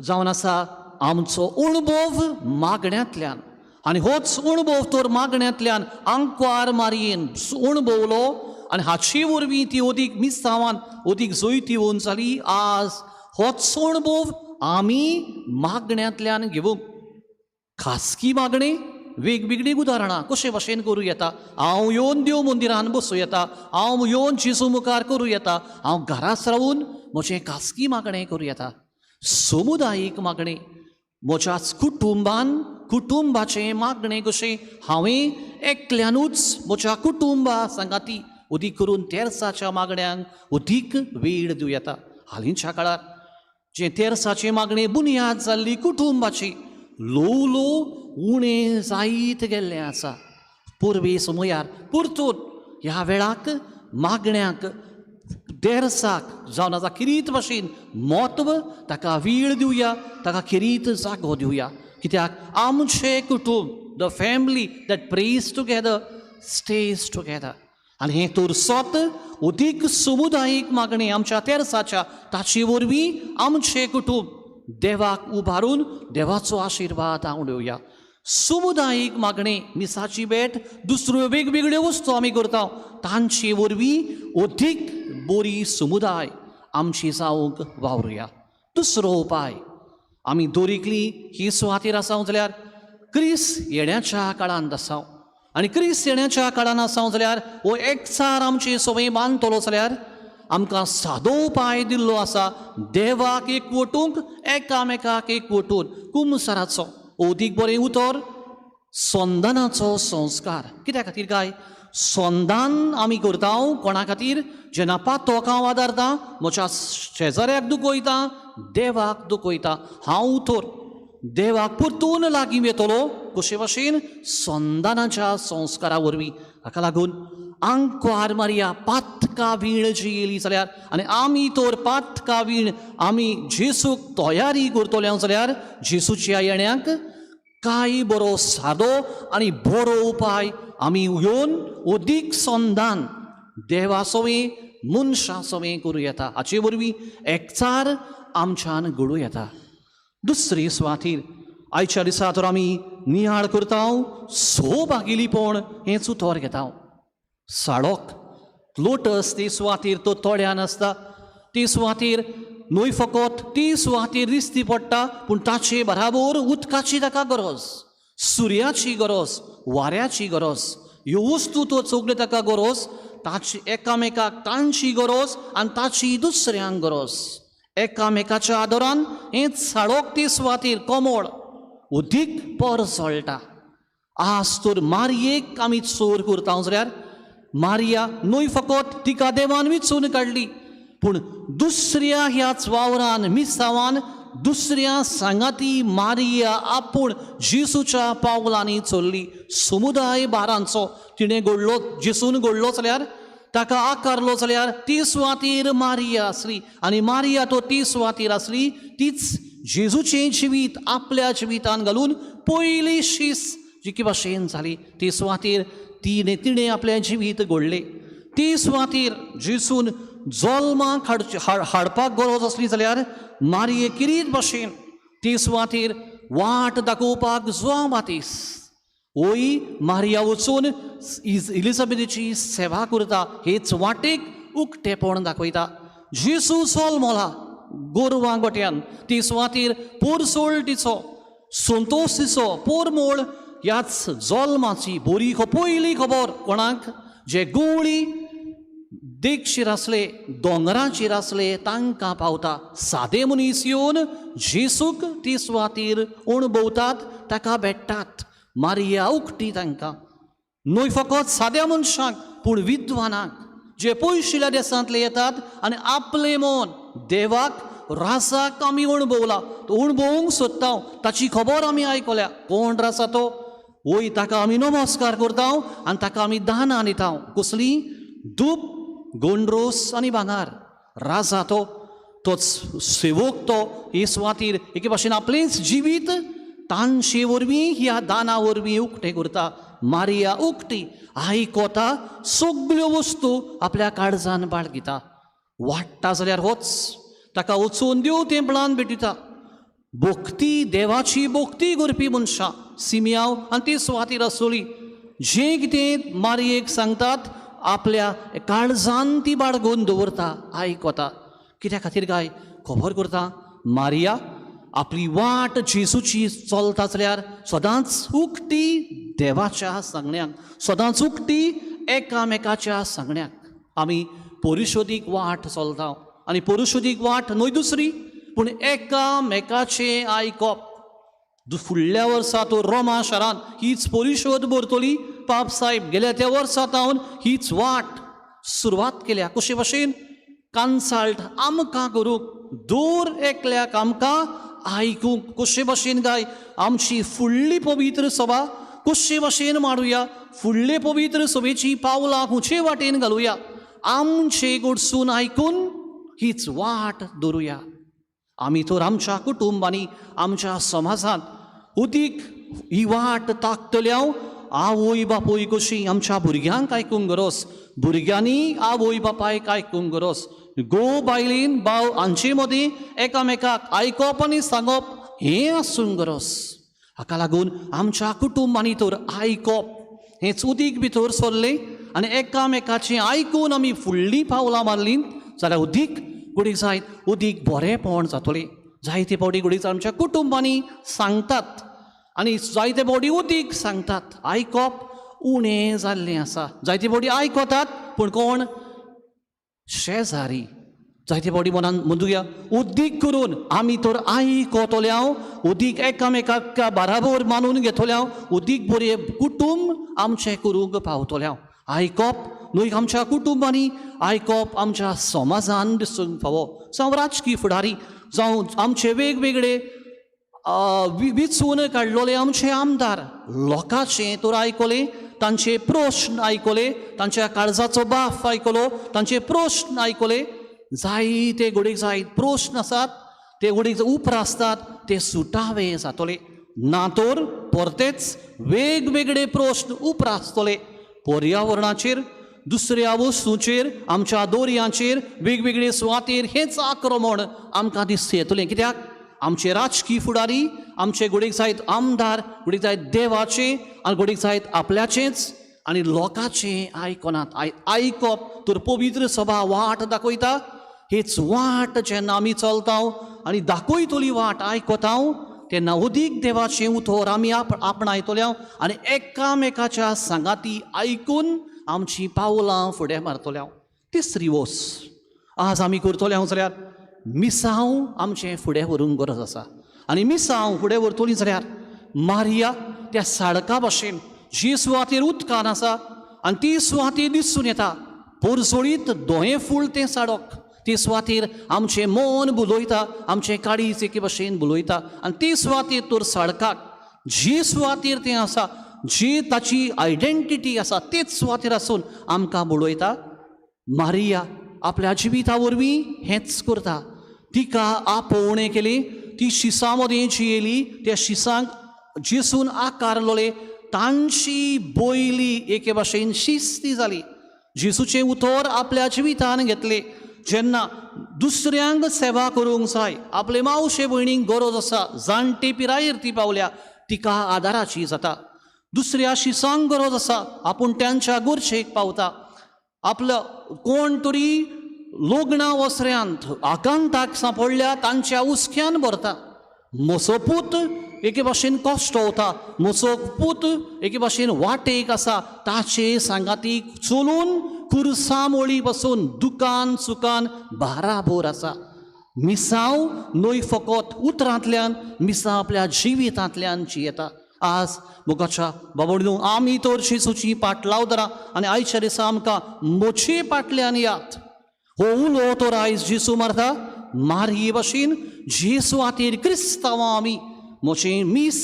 जावन आसा आमचो अणभव मागण्यांतल्यान, आनी होच अणभव तर मागण्यांतल्यान आंकवार मारयेन अणभवलो आनी हाचे वरवीं ती अदीक मिसांवान अदीक जैतिवंत जाली. आज होच अणभव आमी मागण्यांतल्यान घेवंक खासगी मागणें वेगवेगळीं उदाहरणां कशे भाशेन करूं येता. हांव येवन देव मंदिरान बसूं येता, हांव येवन जेजू मुखार करूं येता, हांव घराच रावून म्हजें खासगी मागणें करूं येता. समुदायीक मागणें म्हज्याच कुटुंबान कुटुंबाचें मागणें कशें हांवें एकल्यानूच म्हज्या कुटुंबा सांगाती अदीक करून तेर्साच्या मागण्यांक अदीक वेळ दिवं येता. हालींच्या काळार जें तेर्साचें मागणें बुन्याद जाल्ली कुटुंबाची ल्हव ल्हव उणें जायत गेल्लें आसा. पुर्वी समयार परतून ह्या वेळाक मागण्यांक देरसाक जावन आसा किरीत भाशेन म्हत्व ताका वेळ दिवया, ताका किरीत जागो दिवया. कित्याक आमचें कुटूंब the family that prays together stays together. आनी हें तर सत अदीक समुदायीक मागणें आमच्या तेर्साच्या ताचे वरवीं आमचें कुटूंब देवाक उबारून देवाचो आशिर्वाद आवडोवया. समुदायीक मागणें मिसाची भेट दुसऱ्यो वेगवेगळ्यो वस्तू आमी करता तांचे वरवीं अदीक बरी समुदाय आमची जावंक वावरुया. दुसरो उपाय आमी दरेकली ही सुवातेर आसा जाल्यार क्रिस येण्याच्या काळांत आसा आनी क्रिस येण्याच्या काळान आसा जाल्यार हो एकचार आमची संवय बांदतलो जाल्यार आमकां सादो उपाय दिल्लो आसा देवाक एकवटूंक एकामेकाक एकवटून कुमसाराचो अदीक बरें उतर संदानाचो संस्कार. कित्या खातीर काय संदान आमी करता कोणा खातीर? जेन्ना पातोक हांव आदारता, म्हज्या शेजाऱ्याक दुखयता, देवाक दुखयता. हांव तर देवाक परतून लागीं येतलो कशे भाशेन? संदानाच्या संस्कारा वरवीं. हाका लागून आंकवार मारया पातका वीण जी येयली जाल्यार आनी आमी तर पातका वीण आमी जेसूक तयारी करतले जाल्यार जेसूच्या येण्याक कांय बरो सादो आनी बरो उपाय आमी येवन अदीक संदान देवा सवंय मनशां सवंय करूं येता. हाचे वरवीं एकचार आमच्यान घडूं येता. दुसरी सुवातीर आयच्या दिसा तर आमी नियाळ करता सौभागिलीपण हेंच उतर घेता. साळोक लोटस ती सुवातीर तो तोड्यान आसता, ती सुवातीर न्हय फकत ती सुवातीर दिसती पडटा पूण ताचे बराबर उदकाची ताका गरज, सुर्याची गरज, वाऱ्याची गरज, ह्यो वस्तू तो सगल्यो ताका गरज, ताची एकामेकाक तांची गरज आनी ताची दुसऱ्यांक गरज. एकामेकाच्या आदरान हें साळोक ती सुवातीर कोमळ अदीक परजळटा. आज तर मारयेक आमी चोर करता जाल्यार मारिया न्हय फकत तिका देवान विचून काडली पूण दुसऱ्या ह्याच वावरान मिसावान दुसऱ्या सांगाती मारिया आपूण जेसूच्या पावलांनी चल्ली. समुदाय बारांचो तिणें घडलो, जेसून घडलो जाल्यार ताका आकारलो जाल्यार ती सुवातीर मारिया आसली आनी मारिया तो ती सुवातीर आसली तीच जेजूचें जिवीत आपल्या जिवितान घालून पयली शीस जिके भाशेन जाली ती सुवातीर तिणें तिणें आपलें जिवीत घडलें. ती सुवातीर जेसून जल्माक हाडचे हाडपाक गरज आसली जाल्यार मारिये किरीत भाशेन ती सुवातीर वाट दाखोवपाक जुआंव बातीस ओय मारिया वचून इलिजाबेथीची सेवा करता, हेच वाटेक उक्तेपण दाखयता. जेजू जल्मला गोरवां गोट्यान ती सुवातीर पोरसोळ तिचो संतोश तिचो पोरमोळ ह्याच जल्माची बरी पयली खबर कोणाक? जे गुवळी देगशीर आसले, दोंगराचेर आसले तांकां पावता. सादे मनीस येवन जेसूक ती सुवातीर अणभवतात, ताका भेट्टात. मारिया उक्ती तांकां न्हय फकत साद्या मनशांक पूण विद्वानांक जे पयशिल्ल्या देसांतले येतात आनी आपलें मन देवाक राजाक आमी अणभवला, तो अणभवूंक सोदता, ताची खबर आमी आयकल्या. कोण राजा तो? वय ताका आमी नमस्कार करता आनी ताका आमी दानां दिता. कसली? धूप, गोंड्रोस आनी भांगार. राजा तो, तोच सेवक तो हे सुवातीर एके भाशेन आपलेंच जिवीत तांचे वरवीं ह्या दाना वरवीं उक्तें करता. मारिया उक्ती आयकोता, सगल्यो वस्तू आपल्या काळजान बाळगिता. वाडटा जाल्यार होच ताका वचून देव तेंपळान भेटयता. भक्ती, देवाची भक्ती करपी मनशां सिमियांव आनी ती सुवातीर आसतली. जें कितें मारयेक सांगतात आपल्या काळजान ती बाळगून दवरता, आयकता. कित्या खातीर काय खबर करता? मारिया आपली वाट जेजूची चलता जाल्यार सदांच उक्ती देवाच्या सांगण्याक, सदांच उक्ती एकामेकाच्या सांगण्याक. आमी परिशोदीक वाट चलता आनी परिशोदीक वाट न्हय दुसरी पूण एकामेकाचें आयकप. फुडल्या वर्सा तो रोमा शारांत हीच परिशोद भरतली. पाप साहेब गेल्या त्या वर्सा तावन हीच वाट सुरवात केल्या. कशे भशेन कन्सल्ट आमकां करूंक, दर एकल्याक आमकां आयकूंक. कशे भशेन काय आमची फुडली पवित्र सभा कशे भशेन मांडुया, फुडले पवित्र सभेची पावलां खुंचे वाटेन घालुया, आमचे कडसून आयकून हीच वाट दवरुया. आमी तर आमच्या कुटुंबांनी आमच्या समाजांत उदीक ही वाट ताकतल्या. आवय बापूय कशी आमच्या भुरग्यांक आयकूंक गरज, भुरग्यांनी आवय बापायक आयकूंक गरज, घोव बायलेन भाव हांचे मदीं एकामेकाक आयकप आनी सांगप हें आसूंक गरज. हाका लागून आमच्या कुटुंबांनी तर आयकप हेंच उदीक भितर सरलें आनी एकामेकाचें आयकून आमी फुडलीं पावलां मारलीं जाल्यार उदीक घडीक जायत उदीक बरेंपण जातलें. जायते फावटी घडीक आमच्या कुटुंबांनी सांगतात आनी जायते फावटी उदीक सांगतात, आयकप उणें जाल्लें आसा. जायते फावटी आयकतात पूण कोण शेजारी. जायते फावटी मनान म्हणुया उदीक करून आमी तर आयकतले, उदीक एकामेकाक बाराबर मानून घेतले, उदीक बरें कुटुंब आमचें करूंक पावतले. आयकप न्हय आमच्या कुटुंबांनी, आयकप आमच्या समाजान दिसूंक फावो. जावं राजकी फुडारी, जावं आमचे वेगवेगळे विचून काडलेले आमचे आमदार, लोकांचें तर आयकलें, तांचे प्रश्न आयकले, तांच्या काळजाचो बाफ आयकलो, तांचे प्रश्न आयकले. जायते घडीक जायत प्रश्न आसात ते घडीक उपरासतात, ते सुटावे जातले. ना तर परतेच वेगवेगळे प्रश्न उपरासतले पर्यावरणाचेर, दुसऱ्या वस्तूचेर, आमच्या दोरयांचेर, वेगवेगळे सुवातेर हेंच आक्रमण आमकां दिसता येतलें. कित्याक आमचे राजकी फुडारी, आमचे घडीक जायत आमदार, घडीक जायत देवाचे आनी घडीक जायत आपल्याचेंच आनी लोकांचें आयकनात. आयकप तर पवित्र सभा वाट दाखयता. हीच वाट जेन्ना आमी चलता आनी दाखयतली वाट आयकता तेन्ना उदीक देवाचें उतर आमी आपणायतले आनी एकामेकाच्या सांगाती आयकून आमचीं पावलां फुडें मारतले. तिसरी वस आज आमी करतले हांव जाल्यार मिसांव आमचें फुडें व्हरूंक गरज आसा. आनी मिसांव फुडें व्हरतली जाल्यार मारिया त्या साडका भाशेन जी सुवातेर उदकान आसा आनी ती सुवातेर दिसून येता पोरजोळीत दोहे फूल तें साडक, ती सुवातेर आमचें मन बुलयता, आमचें काळीज एके भाशेन बुलयता. आनी ती सुवातेर तर साडकाक जी सुवातेर तें आसा, जी ताची आयडेंटिटी आसा तेच सुवातेर आसून आमकां बुलयता. मारिया आपल्या जिविता वरवीं हेंच करता. तिका आपोवणें केलें, ती शिसां मदीं जियेली, त्या शिसांक जेसून आकारलोले, तांची बोयली एके भाशेन शिस्ती जाली. जेसूचें उतर आपल्या जिवितान घेतलें. जेन्ना दुसऱ्यांक सेवा करूंक जाय, आपले मावशे भयणीक गरज आसा, जाणटे पिरायेर ती पावल्या, तिका आदाराची जाता. दुसऱ्या शिसांक गरज आसा, आपूण त्यांच्या गरजेक पावता. आपलो कोण तरी लग्ना वसऱ्यांत आकांताक सांपडल्या तांच्या हुस्क्यान भरता. म्हजो पूत एके भाशेन कश्टवता, म्हजो पूत एके भाशेन वाटेक आसा, ताचे सांगातीक चलून कुरसां मोळी बसून दुकान सुकान बाराबोर आसा. मिसांव न्हय फकत उतरांतल्यान, मिसांव आपल्या जिवितांतल्यान जियेता. आज मोगाच्या बाबडनो आमी तर जेजूची पाट लावदरां आनी आयच्या दिसा आमकां मोचे पाटल्यान यात. हो उलो तर आयज जेजू मारता मारये भाशेन जेजू खातीर क्रिस्तांवां आमी म्हजें मीस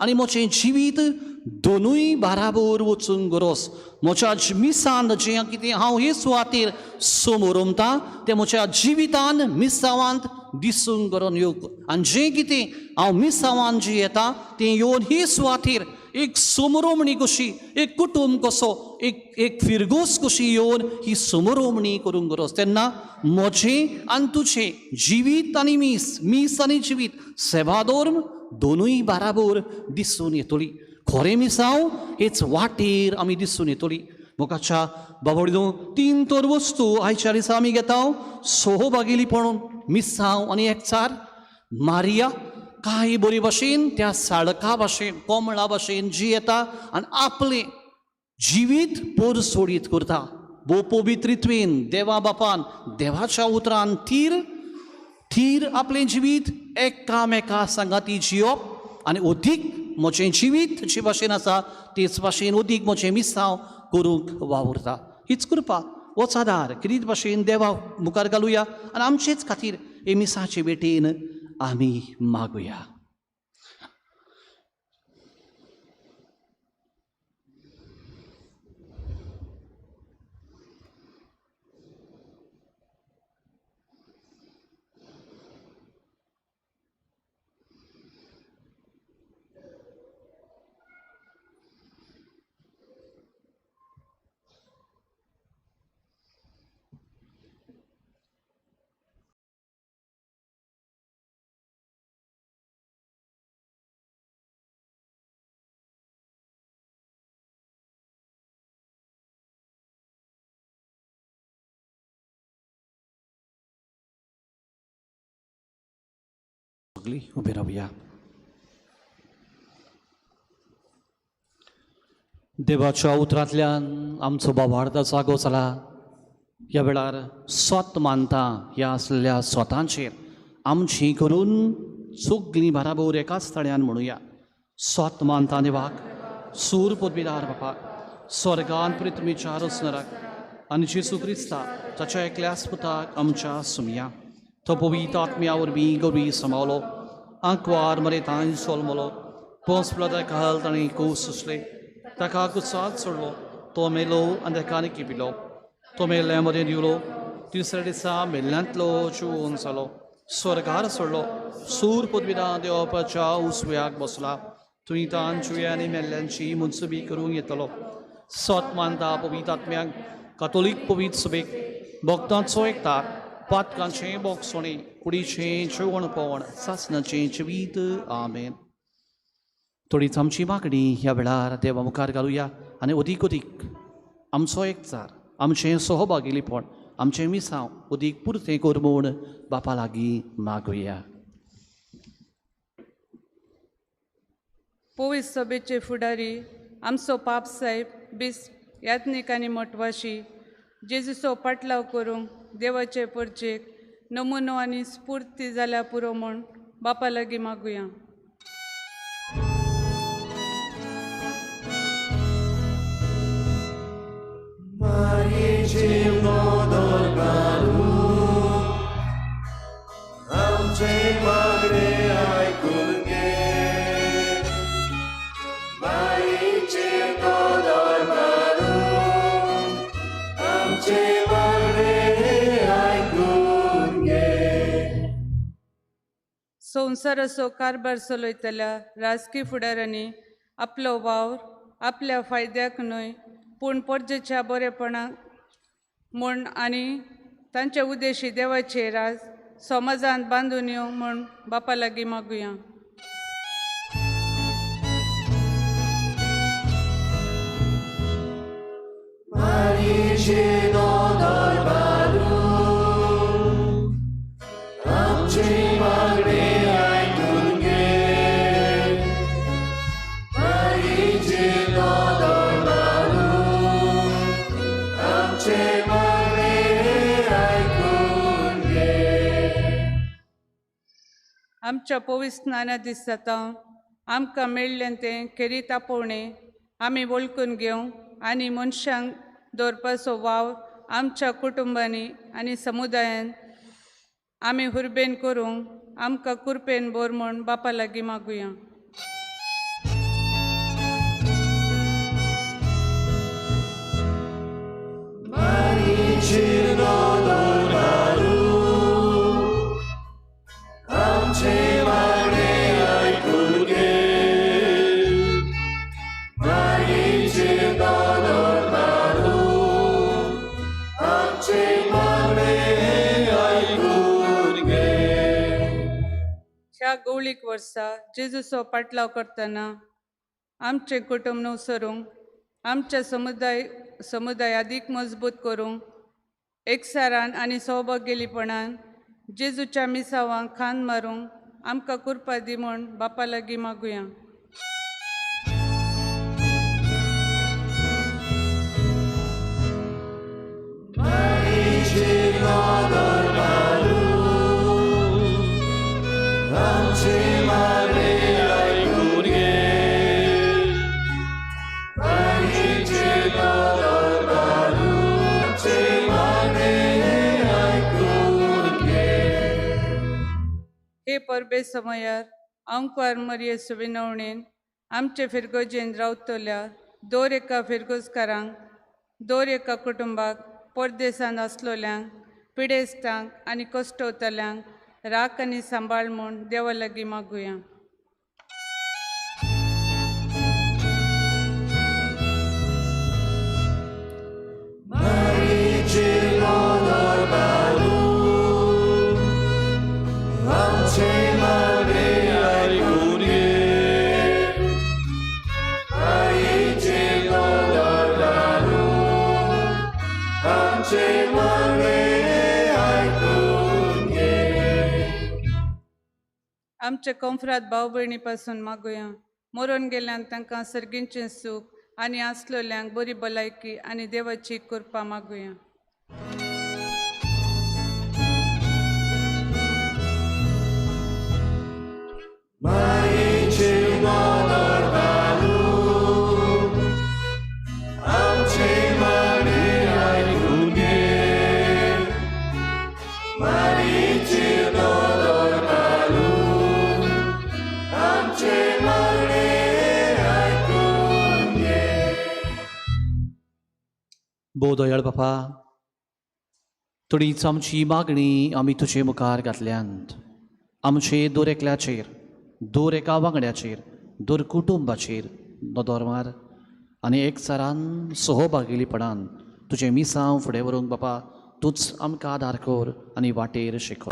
आनी म्हजें जिवीत दोनूय बाराबर वचूंक गरज. म्हज्या मिसान जें कितें हांव हे सुवातेर समोर उमतां तें म्हज्या जिवितान मिसावांत दिसूंक गरोन येवंक, आनी जें कितें हांव मिसावान जें येता तें येवन ही सुवातेर एक समरोमणी कशी, एक कुटुंब कसो, एक एक फिरगोस कशी येवन ही समरोमणी करूंक गरज. तेन्ना म्हजें आनी तुजें जिवीत आनी मीस, मीस आनी जिवीत, सेवाधर्म दोनूय बाराबर दिसून येतली. खरें मिसांव हेच वाटेर आमी दिसून येतली. मोगाच्या बाबडो तीन तर वस्तू आयच्या दिसा आमी घेता, सहभागीपण, मिसांव आनी एकचार. मारिया कांय बरी भाशेन त्या साळका भाशेन, कोमळा भाशेन जी येता आनी आपलें जिवीत पोरसोडीत करता. भोव पवित्रित्वेन देवा बापान देवाच्या उतरान थीर थीर आपलें जिवीत एकामेका सांगाती जियोप आनी अदीक म्हजें जिवीत जे भाशेन आसा तेच भाशेन अदीक म्हजें मिसांव करूंक वावुरता. हीच कृपा होच आदार कितें भाशेन देवा मुखार घालुया आनी आमचेच खातीर हे मिसाचे भेटेन आमी मागुया. सगळीं उबे रावया. देवाच्या उतरांतल्यान आमचो बाबार्थ जागो जाला. ह्या वेळार स्वत मानता ह्या आसलेल्या स्वतांचेर आमची करून सगळीं बाराबर एकाच तळ्यान म्हणुया. स्वत मानता देवाक, सूर पदवीदार बापाक, स्वर्गान पृथ्वीच्या रचणाराक आनी जेजू क्रिस्ताक ताच्या एकल्याच पुताक आमच्या सुमया, तो पवित्र आत्म्या वरवीं गवी समावलो, आंकवार मरेतान सोलमलो, पोंस ताका ताणें कूस सुसले, ताका कुसाद सोडलो, तो मेलो आनी ताका निकिपिलो, तो मेल्ल्या मदें दिवलो, तिसऱ्या दिसा मेल्ल्यांतलो जिवोन जालो, स्वर्गार सोडलो, सूर पदविदां देवपाच्या उसव्याक बसला, थंय तान जुव्या आनी मेल्ल्यांची मुनसुबी करूंक येतलो. सत मानता पवित्र आत्म्याक, कातोलीक पवित्र सभेक, भक्तांचो एकतार, पातकांचें बोगसणें, कुडीचें जेवणपण, सासणाचें जिवीत. आमेन. थोडीच आमची मागणी ह्या वेळार देवा मुखार घालुया आनी अदीक अदीक आमचो एकचार, आमचें सहभागीपण, आमचें मिसांव अदीक पुरतें कर म्हूण बापा लागीं मागुया. पवित्र सभेचे फुडारी आमचो पाप साहेब बिस्प याज्ञीक आनी मठवाशी जेजूचो पाटलाव करूंक देवाचे परचेक नमुनो आनी स्फूर्ती जाल्या पुरो म्हूण बापा लागीं मागुया. संवसाराचो कारभार चलयतल्या राजकी फुडाऱ्यांनी आपलो वावर आपल्या फायद्याक न्हय पूण परजेच्या बरेपणाक म्हूण आनी तांचे उद्देशी देवाचे राज समाजांत बांदून येवंक म्हूण बापा लागीं मागुया. आमच्या पवित्र स्नाना दिसता आमकां मेळ्ळें तें खेरीत आपोवणें आमी वळखून घेवंक आनी मनशांक दवरपाचो वावर आमच्या कुटुंबांनी आनी समुदायान आमी हुरबेन करूंक आमकां कुरपेन भर म्हूण बापा लागीं मागुया. देवळीक वर्सा जेजूचो पाटलाव करतना आमचें कुटुंब नवसरूंक आमच्या समुदाय अदीक मजबूत करूंक एकसारान आनी सौभाग्यलीपणान जेजूच्या मिसावांक खांद मारूंक आमकां कुरपा दी म्हूण बापा लागीं मागुया. हे परबे समयार आंकवार मरिये सुविनवणेन आमचे फिरगोजेन रावतल्या दर एका फिरगोजकारांक दर एका कुटुंबाक परदेसांत आसलोल्यांक पिडेस्तांक आनी कश्टवतल्यांक राख आनी सांबाळ म्हूण देवा लागीं मागुया. आमचे कोंफ्रात भाव भयणी पासून मागुया. मरून गेल्यान तांकां सर्गींचें सूख आनी आसलोल्यांक बरी भलायकी आनी देवाची कृपा मागुया. भोव दयाळ बापा, थोडीच आमची मागणी आमी तुजे मुखार घातल्यांत. आमचे दर एकल्याचेर, दर एका वांगड्याचेर, दर कुटुंबाचेर नदर मार आनी एकचारान सहभागीपणान तुजें मिसांव फुडें व्हरूंक बापा तूंच आमकां आदार कर आनी वाटेर शिकय.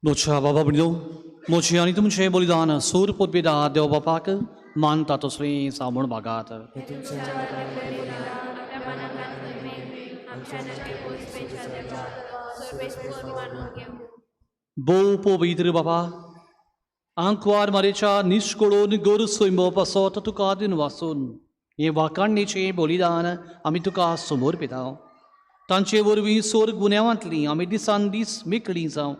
मोच्या बाबा भयणीनो, मोची आनी तुमचें बलिदान सूर पोतबेदा देव बापाक मानता तसलें सामूण भागात. भोव पवित्र बाबा, आंकवार मारेच्या निश्कोळून गोर सैमो पासत तुका दिवन वासून हें वाखाणणेचें बलिदान आमी तुका समोर पिता. तांचे वरवीं सोर गुन्यांवांतलीं आमी दिसान दीस मेकळीं जावं.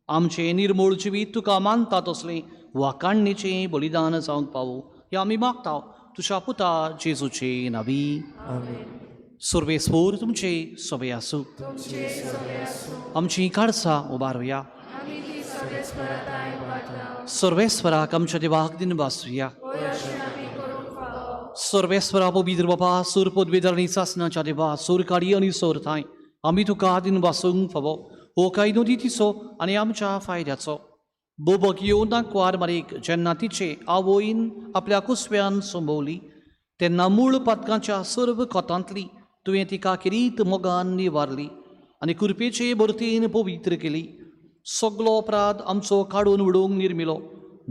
आमचें निर्मूळ जिवीत तुका मानता तसलें वाखाणणेचें बलिदान जावंक पावूं हें आमी मागता तुज्या पुता जेजूचे नावी. सर्वेस्पोर तुमचे सोबे आसूं. आमची काळसां उबारुया. सर्वेस्वराक आमच्या देवाक दिन वासुया. सर्वेस्वरा पवित्र बापा सूर पदवेदार आनी सासणाच्या देवा सूर काडी आनी सोर थांय आमी तुका दिन वासूंक फावो हो कायदो तिचो आनी आमच्या फायद्याचो. बोबक येवन नाकवार मारीक जेन्ना तिचे आवयन आपल्या कुसव्यान संभवली तेन्ना मूळ पातकांच्या सर्व कोतांतली तुवें तिका किरीत मोगान निवारली आनी कृपेचे भरतीन पवित्र केली. सगलो अपराध आमचो काडून उडोवंक निर्मिलो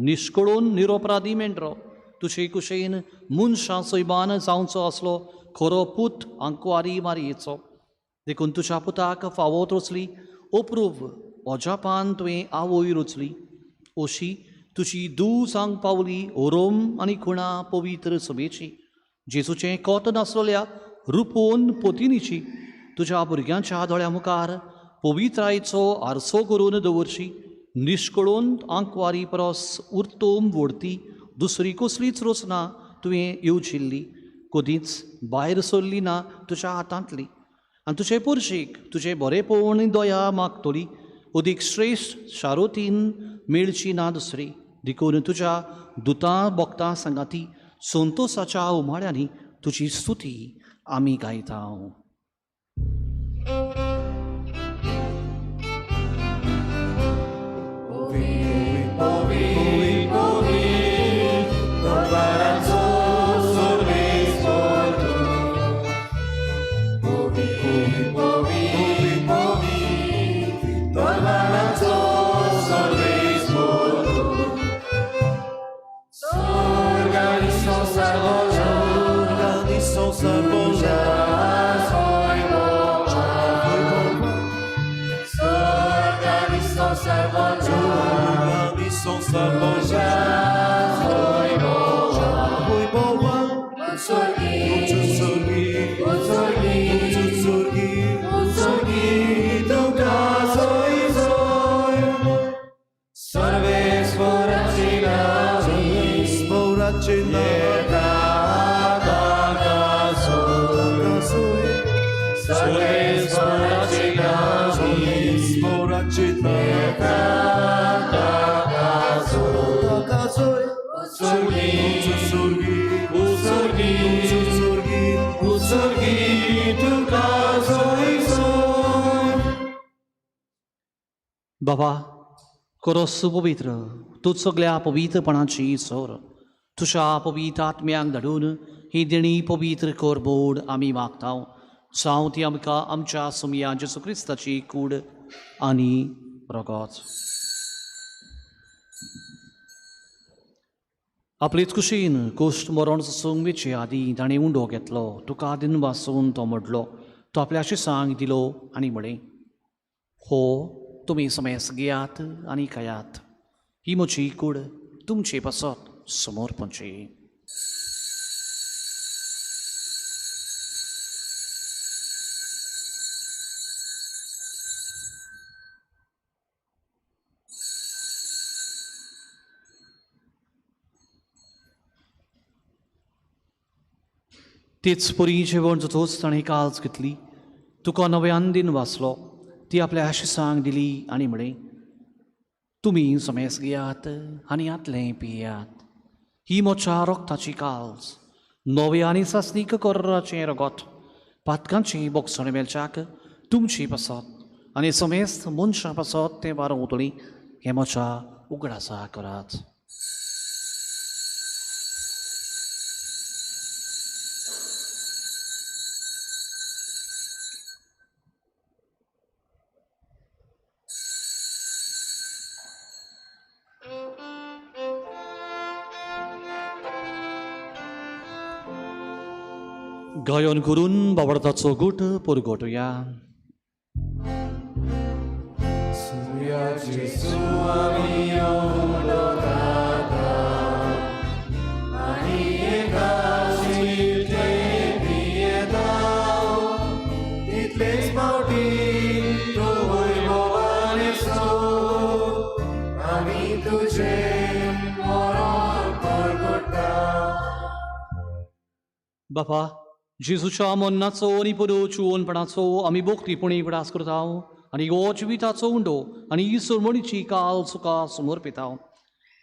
निश्कळून निरोपराधी मेंढरो तुजे कुशेन मनशां सैमान जावचो आसलो खरो पूत आंकवारी मारयेचो. देखून तुज्या पुताक फावो रोचली अप्रूव अजापान तुवें आवय रोचली. अशी तुजी दू सांग पावली ओरोम आनी खुणा पवित्र सभेची जेजूचें कोत नासलेल्या रुपोन पोतिनीची तुज्या भुरग्यांच्या दोळ्या मुखार पवित्रायेचो आरसो करून दवरशी निश्कळून आंकवारी परस उर्तोम वोडती दुसरी कसलीच रचना तुवें येवजिल्ली कदींच भायर सरली ना तुज्या हातांतली. आनी तुजे पुरशीक तुजें बरेपण दया मागतली अदीक श्रेश्ठ शारोतीन मेळची ना दुसरी. देखून तुज्या दुतां भक्तां सांगाती संतोसाच्या उमाळ्यांनी तुजी स्तुती आमी गायता. बाबा कोरोस पवित्र तूं सगल्या पवित्रपणाची सोर तुज्या पवित्र आत्म्यांक धाडून ही देणी पवित्र कर बोड आमी मागता. जावं ती आमकां आमच्या सुमया जेजू क्रिस्ताची कूड आनी रगत. आपलेच कुशीन कोश्ट मरण सोसूंक वेचे आदीं ताणें उंडो घेतलो तुका दिन वासून तो मोडलो तो आपल्याशी सांग दिलो आनी म्हळें हो तुमी समेस घेयात आनी खायात ही म्हजी कूड तुमचे पासत समोर पंची. तेच परी जेवण जातूच ताणें काल्स घेतली तुका नव्यान दिन वाचलो ती आपल्या आशिसांक दिली आनी म्हळें तुमी समेस घेयात आनी हातलें पियात ही म्हज्या रोगताची काल्स नव्या आनी सासणीक कोर्राचें रगत पातकांची बोगसण मेळच्याक तुमची पासत आनी समेस्त मनशां पासत तें वारोवतली हें म्हज्या उगडासा करात. गायन करून बावडताचो गुट पुरगोटुया. तितलेच फावटी तूं वैभवान येसो. बापा, जेजूच्या मरणाचो आनी पुनर्जिवनपणाचो आमी बोकरीपणी उगडास करता आनी हो जिविताचो उंडो आनी ही सरमणीची काल सुखा समर्पिता.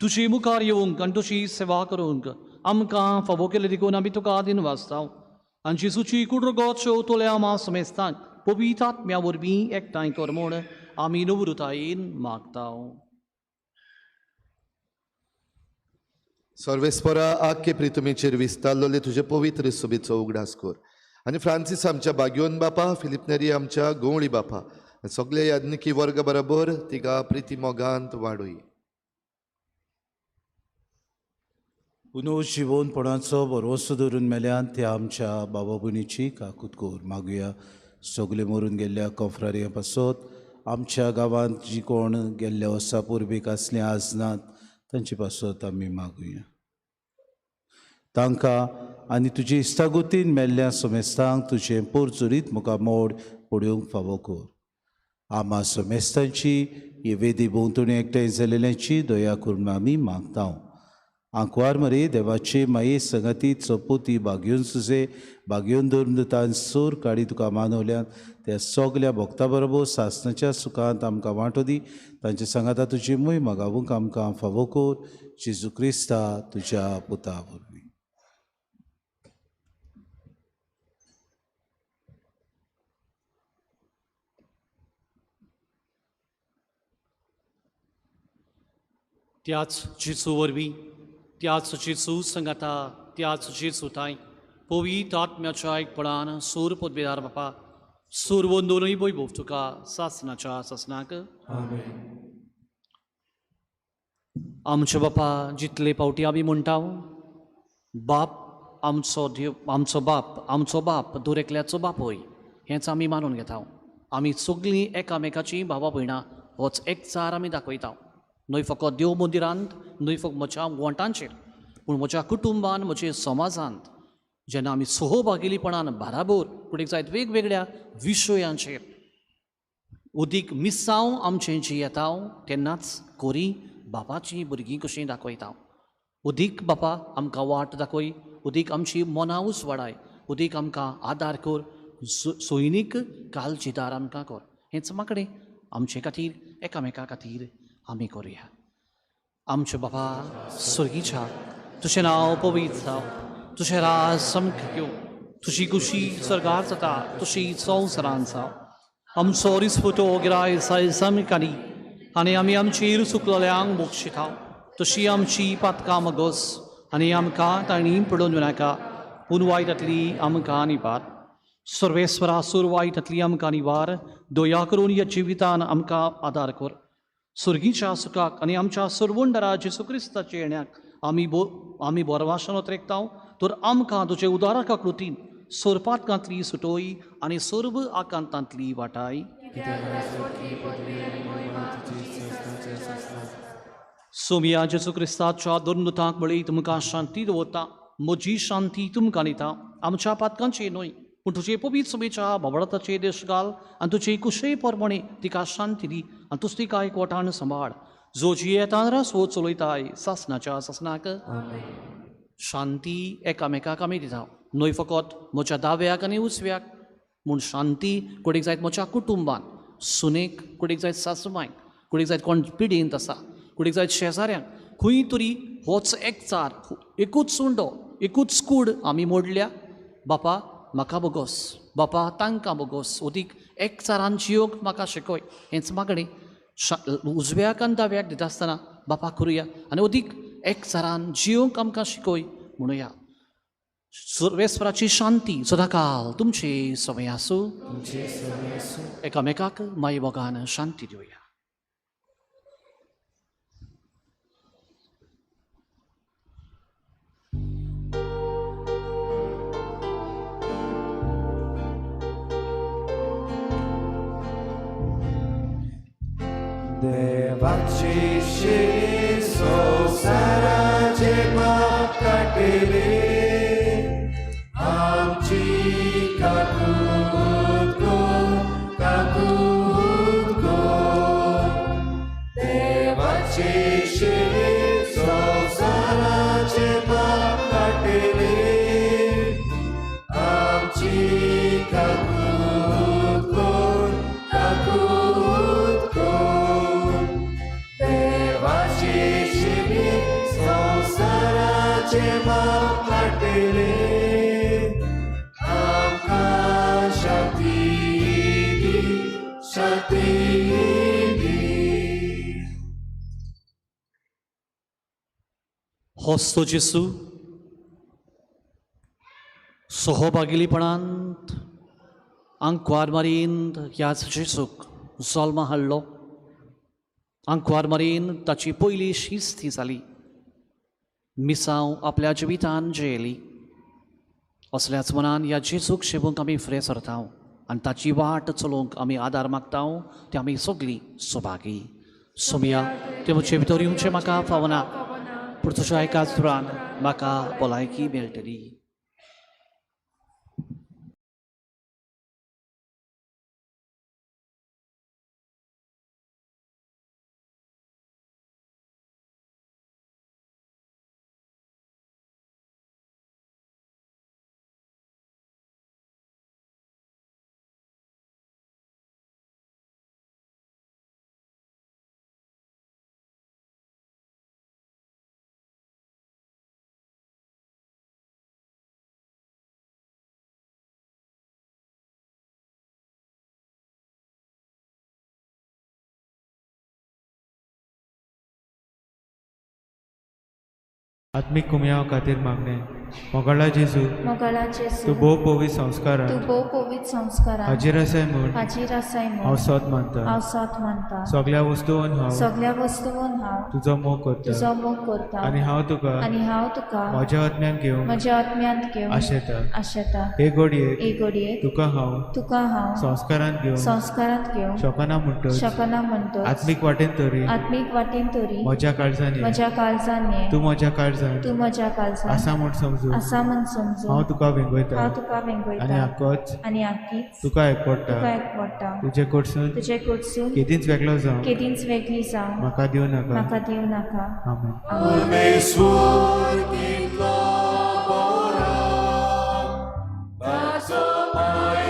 तुजी मुखार येवंक आनी तुजी सेवा करूंक आमकां फावो केले देखून आमी तुका दिनवासता आनी जेजूची कुडरगत शेवतल्या आमा समेस्तांक पवित्र आत्म्या वरवीं एकठांय कर म्हूण आमी नवृतायेन मागता. सर्वेस्परा आख्खे प्रितुमीचेर विस्तारलेले तुजे पवित्र सुबेचो उगडास कर आनी फ्रांसीस आमच्या बाग्योन बापा, फिलीप नेरी आमच्या गवळी बापा, सगळे याज्ञिकी वर्ग बरोबर तिका प्रिती मोगांत वाडोय. पुनर्जिवनपणाचो भरवंसो धरून मेल्यान त्या आमच्या बाबा भयणीची काकूत कर मागुया. सगळे मरून गेल्ल्या कोफरारयां पासत आमच्या गांवांत जी कोण गेल्ले वर्सा पुर्बीक आसलीं आज नात तांचे पासत आमी मागुया. तांकां आनी तुजे इश्टागतीन मेल्ल्या समेस्तांक तुजें पोरचुरीत मुखामोड पडोवंक फावो कर. आमा समेस्तांची ही वेदी भोंवतणी एकठांय जाल्ल्याची दया करून आमी मागता. आंकवार मरे देवाचे माये संगती चपोती बागयोन सुसे बागयोन धरून दुतान सोर काडी तुका मानवल्यान त्या सगल्या भक्ता बरोबर सासणाच्या सुखांत आमकां वांटो दी. तांचे सांगाता तुजी मूय मागावूंक आमकां फावो कर. जेजू क्रिस्ता तुज्या पुता वरवीं. त्याच जेजू वरवीं, त्याच जेजू संगाता, त्याच जेजू ताय पवित्र आत्म्याच्या एकपणान सूर पदवेदार बापा सूर वंदोनूय वैभव तुका सासणाच्या सासणाक. आमचे बापा, जितले फावटी आमी म्हणटा बाप आमचो देव, आमचो बाप, आमचो बाप दर एकल्याचो बापूय, हेंच आमी मानून घेता. आमी सगळीं एकामेकाचीं भावा भयणां होच एकचार आमी दाखयता, न्हय फकत देव मंदिरांत, न्हय फकत म्हज्या वोंटांचेर, पूण म्हज्या कुटुंबान, म्हज्या समाजांत जेन्ना आमी सहभागीपणान बाराबोर कुडीक जायत वेगवेगळ्या विशयांचेर उदीक मिसांव आमचें जी येता तेन्नाच कोरी बापाची भुरगीं कशीं दाखयता. उदीक बापा आमकां वाट दाखय, उदीक आमची मनां उजवाडाय, उदीक आमकां आदार कर, सैनीक कालजिदार आमकां कर. हेंच मागणें आमचे खातीर, एकामेका खातीर आमी करुया. आमचे बाबा स्वर्गीच्या, तुजें नांव पवित्र जावं, तुजें राज सामकें येवं, तुजी खुशी स्वर्गार जाता तशी संवसारांत जावं. आमचो रिस्पुतो गिराय सामकांनी आनी आमी आमची चुकलेल्यांक बक्षिता तशी आमची पातकां मगोस आनी आमकां तांणी पडोवन नाका, पूण वायटांतली आमकां निवार. सर्वेस्वरा सूर वायटांतली आमकां निवार, दया करून ह्या जिवितान आमकां आदार कर. सुर्गीच्या सुखाक आनी आमच्या सर्वंडरा जेजू क्रिस्ताच्या येण्याक आमी बोरवाशन ओतरेकता तर आमकां तुजे उदाराका कृतीन सोरपातकांतली सुटोय आनी सर्व आकांतांतली वाटाय. सोमिया जेजू क्रिस्ताच्या दोन दुतांक म्हळी, तुमकां शांती दवरता, म्हजी शांती तुमकां दिता. आमच्या पातकांची न्हय पूण तुजे पवित्र सभेच्या बाबडाताचे देश घाल आनी तुजे कुशे प्रमाणे तिका शांती दी आनी तुज तिका एकवटान सांबाळ, जो जियेतान सो चलयताय सासणाच्या सासणाक. शांती एकामेकाक आमी दिता, न्हय फकत म्हज्या दाव्याक आनी उजव्याक, म्हूण शांती कोणीक जायत म्हज्या कुटुंबान, सुनेक, कोणीक जायत सासूमायक, कोणीक जायत कोण पिडींत आसा, कोणीक जायत शेजाऱ्यांक, खंय तरी होच एकचार, एकूच उंडो, एकूच कूड आमी मोडल्या. बापा म्हाका बोगोस, बापा तांकां बोगोस, ओदीक एकचारान जियोंक म्हाका शिकय. हेंच मागणें उजव्याक आनी दाव्याक दिता आसतना बापा करुया आनी अदीक एकचारान जियोंक आमकां शिकय म्हणुया. सर्वेस्पराची शांती सदांकाल तुमचे समय आसूं. एकामेकाक माय मोगान शांती दिवया. देवाची शिरी संवसाराचे पाप काडटली, आमची काकूत कर, काकूत कर. देवाची शिरी संवसाराचे पाप काडटली, पाप काडटले आमकां शांती दी शांती दी. होस्तो जेसू सहभागिलीपणांत आंकवार मारीन ह्याच जेसूक जल्मा हाडलो. आंकवार मारीन ताची पयली शिस्त ही जाली. मिसांव आपल्या जिवितान जेयली. असल्याच मनान ह्या जेजूक शेवूंक आमी फुडें सरता आनी ताची वाट चलोवंक आमी आदार मागता. ते आमी सगळीं सभागी सोमया ते म्हजे भितर येवचें म्हाका फावना, पूण तुज्या एकाच दुरान म्हाका भलायकी मेळटली. आत्मीक कुमयाव खातीर मागणें. मोगाळा जेजू, मोगाळा जेजू, तूं भोव पवित्र संस्कारान, तूं भोव पवित्र संस्कारान हाजीर आसाय म्हूण, हाजीर आसाय म्हूण हांव सोद मानता, हांव सोद मानता. सगळ्या वस्तून हांव, सगळ्या वस्तून हांव तुजो मोग करता, तुजो मोग करता. आनी हांव तुका, आनी हांव तुका म्हज्या आत्म्यान घेवन, म्हज्या आत्म्यांत घेवन आशेता, आशेता. हे घडयेक, हे घडयेक तुका हांव, तुका हांव संस्कारांत घेवन, संस्कारांत घेवन शकना म्हणटच, शकना म्हणटच, आत्मीक वाटेन तरी, आत्मीक वाटेन तरी म्हज्या काळजान ये, म्हज्या काळजान ये, तूं म्हज्या काळजान, तूं म्हज्या काळजान आसा म्हूण समजून, आसा म्हूण समजून हांव तुका वेंगयता, हांव तुका वेंगयता. आनी आकोच, आनी आकीच तुका एकवडटा, तुका एकवडटा. तुजे कडसून, तुजे कडसून केदींच वेगळो जावं, केदींच वेगळी जावं म्हाका दिवं नाका, म्हाका दिवं नाका. आमेन. परमेश्वर कितलो बरो, ताचो माय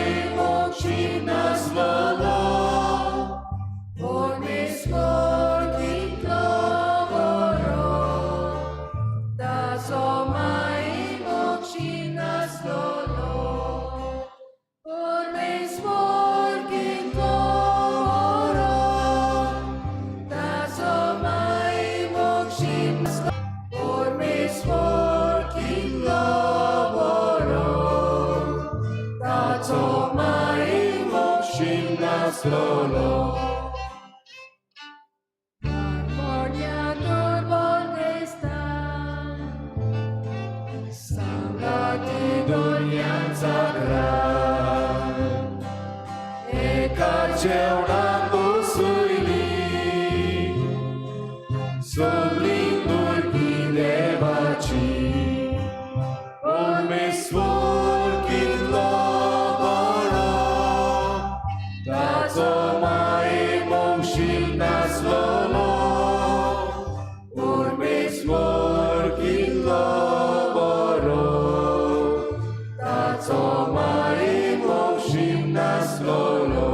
नासलोलो. परमेश्वर कितलो बरो, ताचो माय नासलोलो. परमेश्वर कितलो बरो, ताचो माय नासलोलो. परमेश्वर कितलो बरो, ताचो माय नासलोलो. मोडल्या दुर्बल क्रिस्तांव, सांगाती दुनियांचा ग्राम, एका जेवणाक बसयली सगळीं भुरगीं देवाची. परमेश्वर कितलो बरो, ताचो माय नासलोलो. परमेश्वर कितलो बरो, ताचो माय नासलोलो.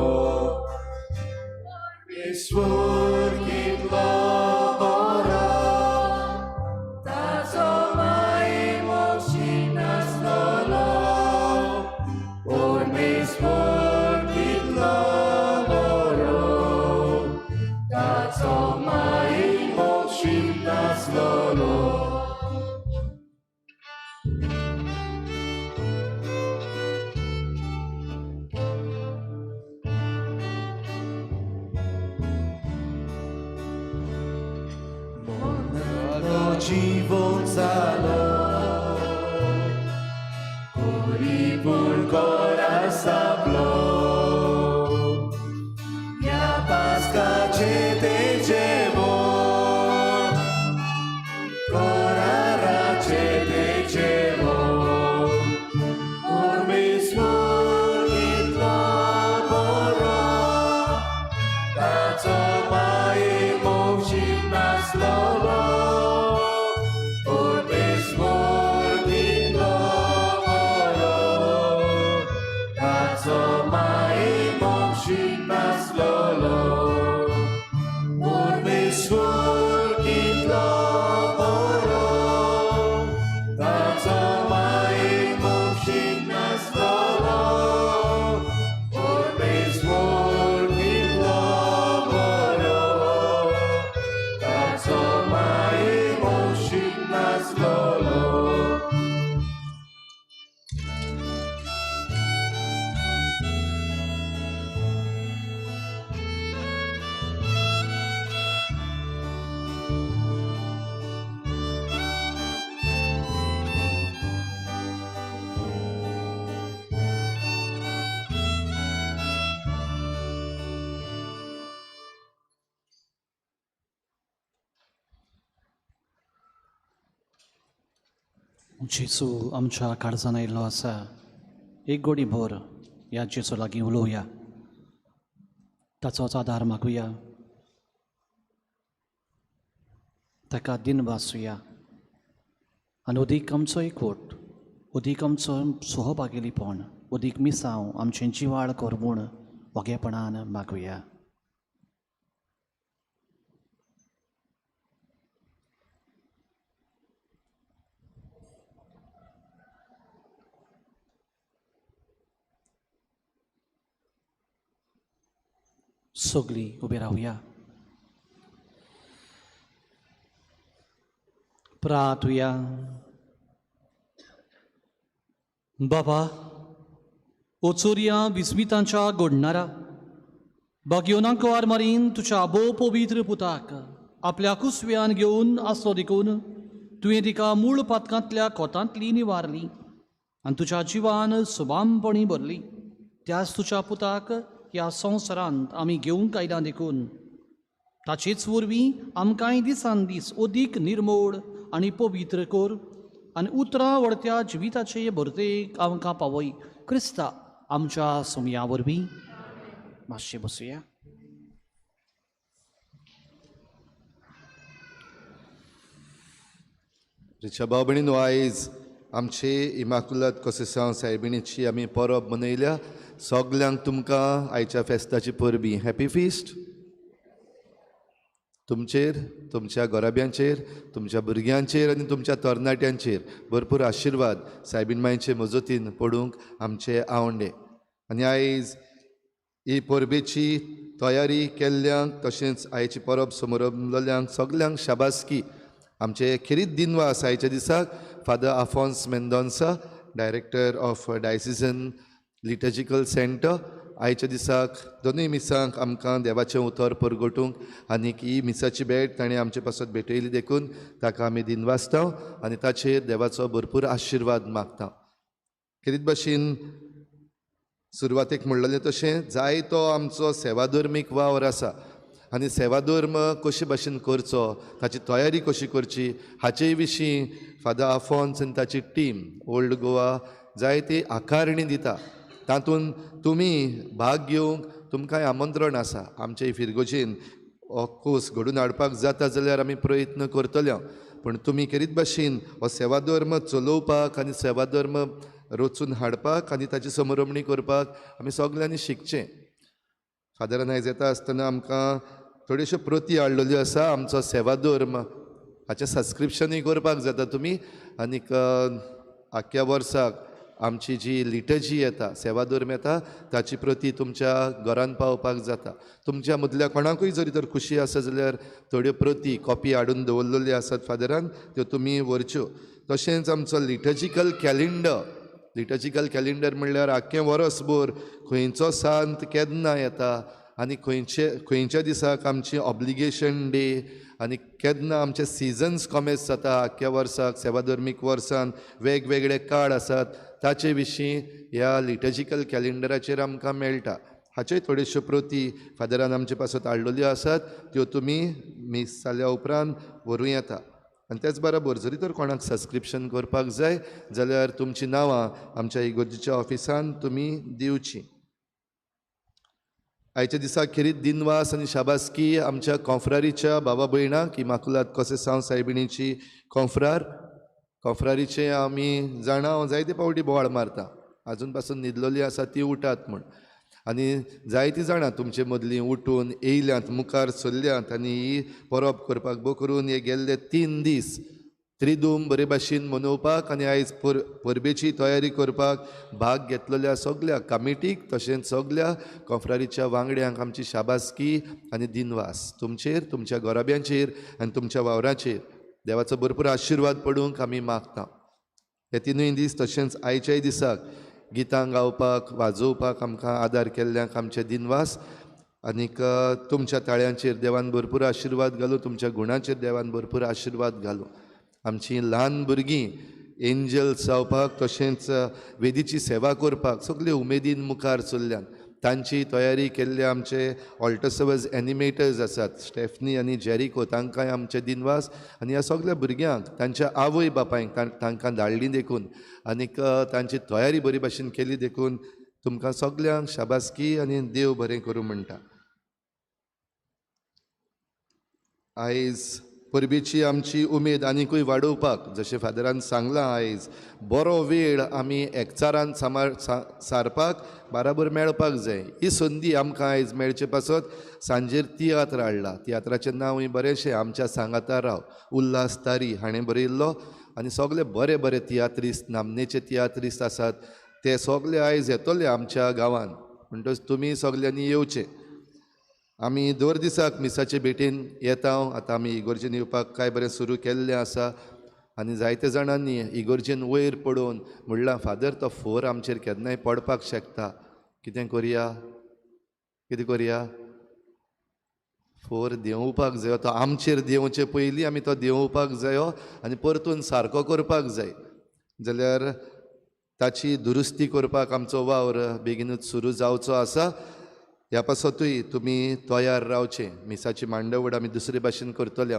परमेश्वर कितलो बरो, ताचो माय नासलोलो. परमेश्वर कितलो बरो, ताचो माय नासलोलो. जीवन जालो परिपूर्ण कोरा सापलो. ह्या पास्काचें तें जेवण, कोराराचें तें जेवण. परमेश्वर कितलो बरो, ताचो माय नासलोलो. परमेश्वर जेजू आमच्या काळजान आयिल्लो आसा. एक गोडी भर ह्या जेजू लागीं उलोवया, ताचोच आदार मागुया, ताका दिनवासुया आनी अदीक आमचो एकवट, अदीक आमचो सहभागेलीपण, अदीक मिसांव आमचें जिवाळ कर म्हूण वगेपणान मागुया. सगळीं उबे रावया. प्रार्थुया. बाबा, ओचोरया विस्मितांच्या गोडणारा बागयोनांक मारीन तुज्या भोव पवित्र पुताक आपल्या कुसव्यान घेवन आसलो देखून तुवें तिका मूळ पातकांतल्या कोतांतली निवारली आनी तुज्या जिवान सुबामपणी भरली. त्याच तुज्या पुताक ह्या संवसारांत आमी घेवंक आयला देखून ताचेच वरवीं आमकांय दिसान दीस अदीक निर्मोळ आनी पवित्र कर आनी उतरां व्हडत्या जिविताचे भरतेक आमकां पावय. क्रिस्ता आमच्या सोमया वरवीं. मातशें बसुया. रिचा भाव भयणीनो, आयज आमचे इमाकुलात कोसेसांव सायबिणीची आमी परब मनयल्या. सगल्यांक तुमकां आयच्या फेस्ताची परबी, हॅपी फिस्ट. तुमचेर, तुमच्या घराब्यांचेर, तुमच्या भुरग्यांचेर आनी तुमच्या तरणाट्यांचेर भरपूर आशिर्वाद सायबीण मांयचे मजतीन पडूंक आमचे आवंडे. आनी आयज ही परबेची तयारी केल्ल्यांक तशेंच आयची परब समरल्ल्यांक सगल्यांक शाबासकी. आमचे खेरीत दिनवास आयच्या दिसाक Father Afonso Mendonca, director of diocesan liturgical centre, आयच्या दिसाक दोनूय मिसांक आमकां देवाचें उतर परगटूंक आनीक ही मिसाची भेट ताणें आमचे पासत भेटयली देखून ताका आमी दिनवासता आनी ताचेर देवाचो भरपूर आशिर्वाद मागता. खेरीत भाशेन सुरवातेक म्हणलेलें तशें जायतो आमचो सेवाधर्मीक वावर आसा आनी सेवाधर्म कशे भाशेन करचो, ताची तयारी कशी करची हाचे विशीं फादर आफोन्स आनी ताची टीम ओल्ड गोवा जायती आकारणी दिता. तातूंत तुमी भाग घेवंक तुमकांय आमंत्रण आसा. आमचे फिरगोजेन हो कोर्स घडून हाडपाक जाता जाल्यार आमी प्रयत्न करतले, पूण तुमी खेरीत भाशेन हो सेवाधर्म चलोवपाक आनी सेवाधर्म रचून हाडपाक आनी ताची समरमणी करपाक आमी सगल्यांनी शिकचें. फादरान आयज येता आसतना आमकां थोड्योश्यो प्रती हाडलेल्यो आसा. आमचो सेवाधर्म हाचें सबस्क्रिप्शनूय करपाक जाता तुमी आनीक आख्ख्या वर्साक आमची जी लिटर्जी येता, सेवाधर्म येता, ताची प्रती तुमच्या घरान पावपाक जाता. तुमच्या मदल्या कोणाकूय जरी तर खुशी आसा जाल्यार थोड्यो प्रती कॉपी हाडून दवरलेल्यो आसात फादरान, त्यो तुमी व्हरच्यो. तशेंच आमचो लिटर्जिकल कॅलेंडर, लिटर्जिकल कॅलेंडर म्हणल्यार आख्खें वरसभर खंयचो सांत केन्ना येता आनी खंयचे खंयच्या दिसाक आमची ऑब्लिगेशन डे आनी केन्ना आमचे सिजन्स कॉमेस जाता आख्ख्या वर्साक सेवाधर्मीक वर्सान वेगवेगळे काळ आसात ताचे विशीं ह्या लिटर्जिकल कॅलेंडराचेर आमकां मेळटा. हाच्योय थोड्योश्यो प्रती फादरान आमचे पासत हाडलेल्यो आसात, त्यो तुमी मीस जाल्या उपरांत व्हरूं येता. आनी तेच बरोबर जरी तर कोणाक सबस्क्रिप्शन करपाक जाय जाल्यार तुमचीं नांवां आमच्या इगोर्जीच्या ऑफिसान तुमी दिवचीं. आयच्या दिसा खेरीत दिनवास आनी शाबासकी आमच्या कोंफ्रारीच्या बाबा भयणाक, इमाकुलात कोसेसांव सायबिणीची कोंफ्रार. कोंफ्रारीचे आमी जाणा जायते पावटी बोवाळ मारता, आजून पासून न्हिदलेली आसा ती उठात म्हूण. आनी जायतीं जाणां तुमचे मदलीं उठून येयल्यांत, मुखार सरल्यांत आनी ही परब करपाक भो करून हे गेल्ले 3 दीस त्रिदूम बरे भाशेन मनोवपाक आनी आयज परबेची तयारी करपाक भाग घेतलेल्या सगल्या कमिटीक तशेंच सगल्या कोंफ्रारीच्या वांगड्यांक आमची शाबासकी आनी दिनवास. तुमचेर, तुमच्या घराब्यांचेर आनी तुमच्या वावराचेर देवाचो भरपूर आशिर्वाद पडूंक आमी मागता. हे 3 दीस तशेंच आयच्याय दिसाक गितां गावपाक, वाजोवपाक आमकां आदार केल्ल्यांक आमचे दिनवास. आनीक तुमच्या ताळ्यांचेर देवान भरपूर आशिर्वाद घालूं, तुमच्या गुणाचेर देवान भरपूर आशिर्वाद घालूं. आमचीं ल्हान भुरगीं एंजल्स जावपाक तशेंच वेदीची सेवा करपाक सगळे उमेदीन मुखार चल्ल्यान तांची तयारी केल्ले आमचे ऑल्टसवर्स एनिमेटर्स आसात स्टेफनी आनी जेरिको, तांकांय आमचे दिनवास. आनी ह्या सगल्या भुरग्यांक तांच्या आवय बापायक तांकां धाडली देखून आनीक तांची तयारी बरी भाशेन केली देखून तुमकां सगल्यांक शाबासकी आनी देव बरें करूं म्हणटा. आयज परबेची आमची उमेद आनिकूय वाडोवपाक जशें फादरान सांगलां आयज बरो वेळ आमी एकचारान सारपाक बाराबर मेळपाक जाय. ही संदी आमकां आयज मेळचे पासत सांजेर तियात्र हाडला. तियात्राचें नांवूय बरेंशें आमच्या सांगाता राव, उल्हास तारी हाणें बरयल्लो आनी सगळे बरे बरे तियात्रिस्त, नामनेचे तियात्रिस्त आसात, ते सगळे आयज येतले आमच्या गांवांत. म्हणटच तुमी सगल्यांनी येवचें. आमी दर दिसाक मिसाचे भेटेन येता. आतां आमी इगोर्जेन येवपाक कांय बरें सुरू केल्लें आसा आनी जायते जाणांनी इगोर्जेन वयर पडोवन म्हणलां, फादर तो फोर आमचेर केन्नाय पडपाक शकता, कितें करुया, कितें करुया, फोर देंवोवपाक जायो, तो आमचेर देंवचे पयलीं आमी तो देंवोवपाक जायो आनी परतून सारको करपाक जाय, जाल्यार ताची दुरुस्ती करपाक आमचो वावर बेगीनूच सुरू जावचो आसा. ह्या पासतूय तुमी तयार रावचें. मिसाची मांडवड आमी दुसरे भाशेन करतले,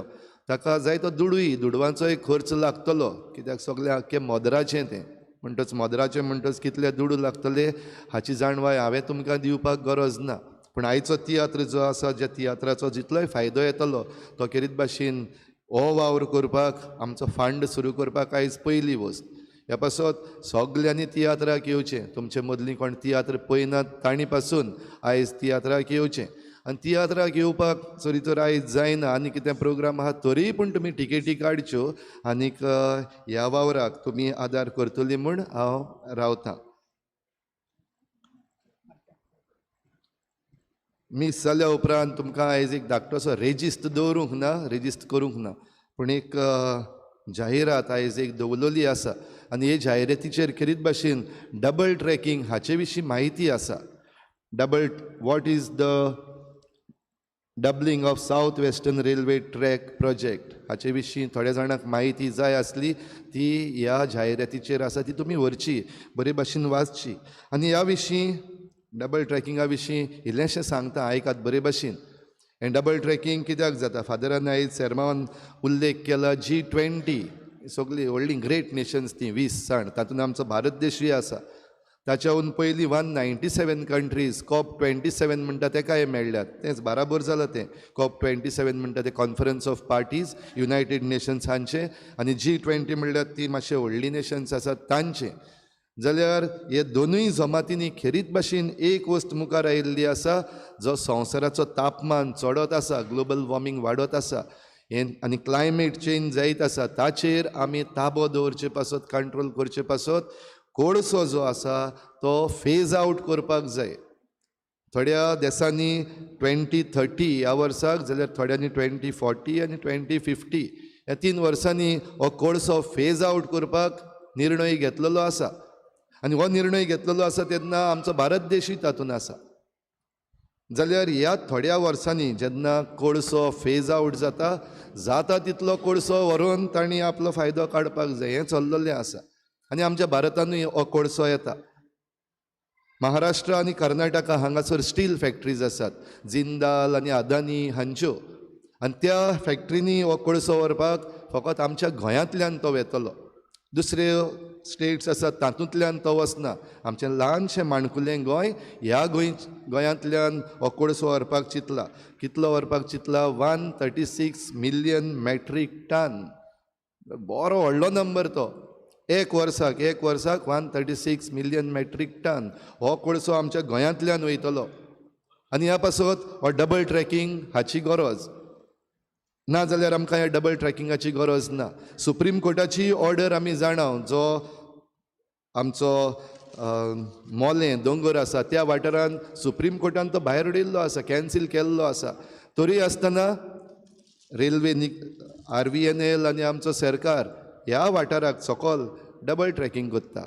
ताका जाय तो दुडूय, दुडवांचोय खर्च लागतलो, कित्याक सगळें आख्खें मोदराचें तें, म्हणटच मोदराचें म्हणटच कितले दुडू लागतले हाची जाणवाय हांवें तुमकां दिवपाक गरज ना. पूण आयचो तियात्र जो आसा, ज्या तियात्राचो जितलोय फायदो येतलो तो खेरीत भाशेन हो वावर करपाक आमचो फंड सुरू करपाक आयज पयली वस्त. ह्या पासत सगल्यांनी तियात्राक येवचें. तुमचे मदलीं कोण तियात्र पळयनात तांणी पासून आयज तियात्राक येवचें. आनी तियात्राक येवपाक जरी तर आयज जायना आनी कितें प्रोग्राम आहा तरीय पूण तुमी टिकेटी काडच्यो आनीक ह्या वावराक तुमी आदार करतली म्हूण हांव रावतां. मीस जाल्या उपरांत तुमकां आयज एक धाकटोसो रेजिस्त दवरूंक ना, रेजिस्त करूंक ना, पूण एक जाहिरात आयज एक दवरलेली आसा आनी हे जाहिरातीचेर खेरीत भाशेन डबल ट्रॅकिंग हाचे विशीं म्हायती आसा. Double what is the doubling of South Western Railway track project हाचे विशीं थोड्या जाणांक म्हायती जाय आसली ती ह्या जाहिरातीचेर आसा, ती तुमी व्हरची, बरे भाशेन वाचची. आनी ह्या विशीं डबल ट्रॅकिंगा विशीं इल्लेंशें सांगता, आयकात बरे भाशेन. हें डबल ट्रॅकिंग कित्याक जाता, फादरान आयज सेर्मावान उल्लेख केला G20 सगळीं व्हडलीं ग्रेट नेशन्स तीं 20 जाण, तातूंत आमचो भारत देशूय आसा. ताच्याहून पयलीं 197 कंट्रीज COP27 म्हणटा तेकाय मेळ्ळ्यात, तेंच बाराबर जालां तें. COP27 म्हणटा तें conference of parties United Nations हांचें, आनी G20 म्हणल्यार ती मातशे व्हडलीं नेशन्स आसात तांचें. जाल्यार हे दोनूय जमातींनी खेरीत भाशेन एक वस्त मुखार आयिल्ली आसा, जो संवसाराचो तापमान चडत आसा, ग्लोबल वॉर्मिंग वाडत आसा हें आनी क्लायमेट चेंज जायत आसा, ताचेर आमी ताबो दवरचे पासत, कंट्रोल करचे पासत कोळसो जो आसा तो फेज आवट करपाक जाय. थोड्या देसांनी 2030 ह्या वर्साक, जाल्यार थोड्यांनी 2040 आनी 2050 ह्या 3 वर्सांनी हो कोळसो फेज आवट करपाक निर्णय घेतलेलो आसा. आनी हो निर्णय घेतलेलो आसा तेन्ना आमचो भारत देशूय तातूंत आसा. जाल्यार ह्या थोड्या वर्सांनी जेन्ना कोळसो फेज आवट जाता, जाता तितलो कोळसो व्हरून तांणी आपलो फायदो काडपाक जाय, हें चल्लेलें आसा. आनी आमच्या भारतानूय हो कोळसो येता. महाराष्ट्र आनी कर्नाटका हांगासर स्टील फॅक्टरीज आसात, जिंदाल आनी अदानी हांच्यो, आनी त्या फॅक्टरींनी हो कोळसो व्हरपाक फकत आमच्या गोंयांतल्यान तो वेतलो, दुसरे स्टेट्स आसात तातूंतल्यान तो वचना. आमचें ल्हानशें माणकुलें गोंय, ह्या गोंयांतल्यान हो कोळसो व्हरपाक चिंतला. कितलो व्हरपाक चिंतला? 136 million matric ton. बरो व्हडलो नंबर तो. एक वर्साक 136 मिलियन मॅट्रीक टन हो कोळसो आमच्या गोंयांतल्यान वयतलो. आनी ह्या पासत हो डबल ट्रॅकिंग हाची गरज ना, जाल्यार आमकां ह्या डबल ट्रॅकिंगाची गरज ना. सुप्रीम कोर्टाची ऑर्डर आमी जाणा, जो आमचो मोलें दोंगर आसा त्या वाठारान सुप्रीम कोर्टान तो भायर उडयल्लो आसा, कॅन्सील केल्लो आसा. तरी आसतना रेल्वे RVNL आनी आमचो सरकार ह्या वाठाराक सकल डबल ट्रॅकिंग करता.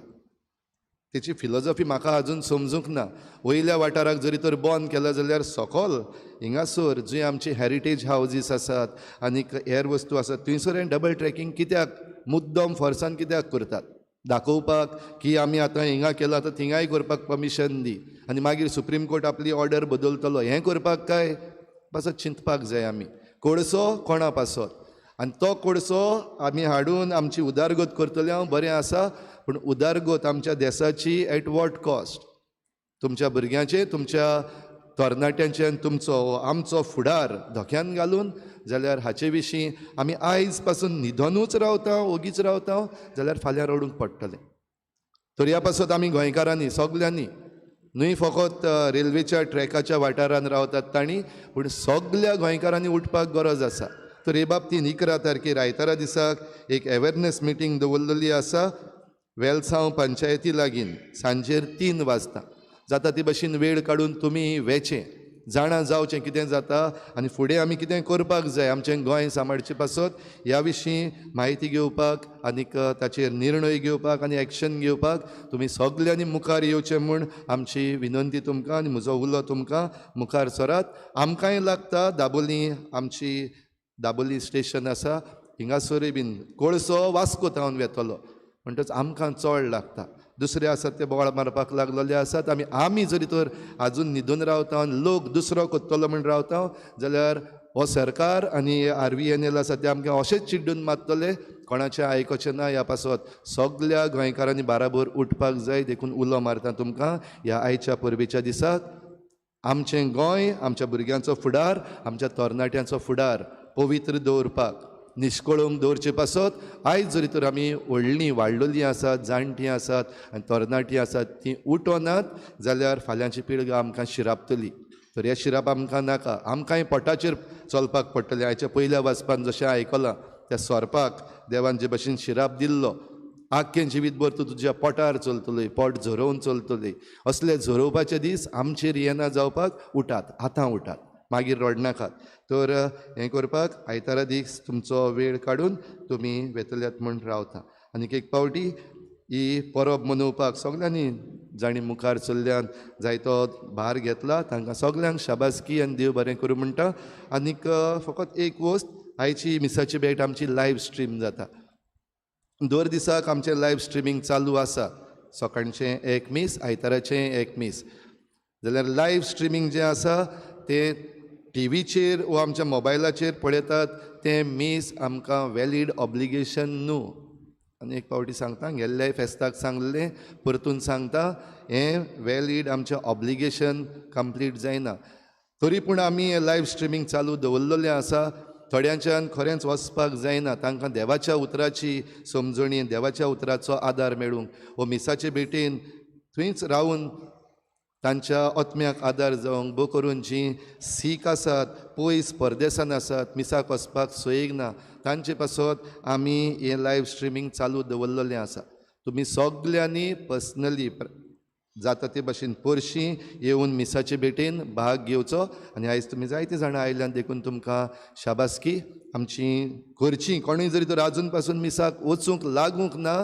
तेची फिलोजॉफी म्हाका अजून समजूंक ना. वयल्या वाठाराक जरी तर बंद केला जाल्यार सकल हिंगासर जंय आमची हेरिटेज हावजीस आसात आनी हेर वस्तू आसात थंयसर हें डबल ट्रॅकिंग कित्याक मुद्दम फोर्सान कित्याक करतात? दाखोवपाक की आमी आतां हिंगा केलां आतां थिंगाय करपाक परमिशन दी आनी मागीर सुप्रीम कोर्ट आपली ऑर्डर बदलतलो, हें करपाक काय पासत चिंतपाक जाय आमी. कोळसो कोणा पासत आनी तो कोळसो आमी हाडून आमची उदारगत करतले, हांव बरें आसा, पूण उदारगत आमच्या देसाची एट what cost? तुमच्या भुरग्यांचे, तुमच्या तरणाट्यांचे आनी तुमचो आमचो फुडार धोक्यान घालून जाल्यार हाचे विशीं आमी आयज पासून न्हिदोनूच रावता, ओगीच रावता जाल्यार फाल्यां रडूंक पडटलें. तर ह्या पासत आमी गोंयकारांनी सगल्यांनी न्हय फकत रेल्वेच्या ट्रॅकाच्या वाठारान रावतात तांणी, पूण सगल्या गोंयकारांनी उठपाक गरज आसा. तर हे बाबतीन 11 तारखेर आयतारा दिसाक एक अवेरनेस मिटींग दवरलेली आसा वेलसांव पंचायती लागीं सांजेर 3 वाजता. जाता ती भशेन वेळ काडून तुमी वेचें, जाणा जावचें कितें जाता आनी फुडें आमी कितें करपाक जाय आमचें गोंय सांबाळचे पासत ह्या विशीं म्हायती घेवपाक आनीक ताचेर निर्णय घेवपाक आनी एक्शन घेवपाक तुमी सगल्यांनी मुखार येवचें म्हूण आमची विनंती तुमकां आनी म्हजो उलो तुमकां मुखार सरात. आमकांय लागता दाबोली, आमची दाबोली स्टेशन आसा हिंगासरूय बीन कोळसो वास्को थावन वेतलो म्हणटच आमकां चड लागता. दुसरे आसात ते बोवाळ मारपाक लागलेले आसात. आमी आमी जरी तर आजून न्हिदून रावता आनी लोक दुसरो कोत्तलो म्हूण रावता जाल्यार हो सरकार आनी RVNL आसा ते आमकां अशेंच चिड्डून मारतले, कोणाचें आयकोचें ना. ह्या पासत सगल्या गोंयकारांनी बाराबर उठपाक जाय. देखून उलो मारता तुमकां ह्या आयच्या परबेच्या दिसाक आमचें गोंय, आमच्या भुरग्यांचो फुडार, आमच्या तरणाट्यांचो फुडार पवित्र दवरपाक, निश्कळूंक दवरचे पासत आयज जरी तर आमी व्हडलीं वाडलेलीं आसात, जाणटीं आसात आनी तरणाटीं आसात तीं उठोनात जाल्यार फाल्यांची पिळगां आमकां शिरापतली. तर हे शिराप आमकां नाका. आमकांय पोटाचेर चलपाक पडटलें. आयच्या पयल्या वाचपान जशें आयकलां त्या सोरपाक देवान जे भशेन शिराप दिल्लो, आख्खें जिवीतभर तूं तुज्या पोटार चलतली, पोट झरोवन चलतली. असले झरोवपाचे दीस आमचेर येना जावपाक उठात, आतां उठात, मागीर रडनाकात. तर हें करपाक आयतारा दीस तुमचो वेळ काडून तुमी वेतल्यात म्हूण रावता. आनीक एक पावटी ही परब मनोवपाक सगल्यांनी जांणी मुखार चल्ल्यान जायतो भार घेतला तांकां सगल्यांक शाबासकी आनी देव बरें करूं म्हणटा. आनीक फकत एक वस्त, आयची मिसाची भेट आमची लायव स्ट्रीम जाता. दर दिसाक आमचें लायव स्ट्रिमींग चालू आसा. सकाळचें एक मीस, आयताराचें एक मीस. जाल्यार लायव स्ट्रिमींग जें आसा तें टीव्हीचेर वा आमच्या मोबायलाचेर पळयतात तें मीस आमकां वॅलीड ऑब्लिगेशन न्हू. आनी एक पावटी सांगता, गेल्ल्या फेस्ताक सांगलें परतून सांगता, हें वॅलीड आमचें ऑब्लिगेशन कंप्लीट जायना. तरी पूण आमी हें लायव स्ट्रिमींग चालू दवरलेलें आसा. थोड्यांच्यान खरेंच वचपाक जायना, तांकां देवाच्या उतराची समजणी, देवाच्या उतराचो आदार मेळूंक वो मिसाचे भेटेन थंयच रावून तांच्या आत्म्याक आदार जावंक, भो करून जीं सीख आसात पयस परदेसान आसात, मिसाक वचपाक सोयीक ना, तांचे पासत आमी हें लायव स्ट्रिमींग चालू दवरलेलें आसा. तुमी सगल्यांनी पर्सनली जाता ते भशेन परशीं येवन मिसाचे भेटेन भाग घेवचो. आनी आयज तुमी जायतीं जाणां आयल्यान देखून तुमकां शाबासकी. आमची घरचीं कोणूय जरी तर आजून पासून मिसाक वचूंक लागूंक ना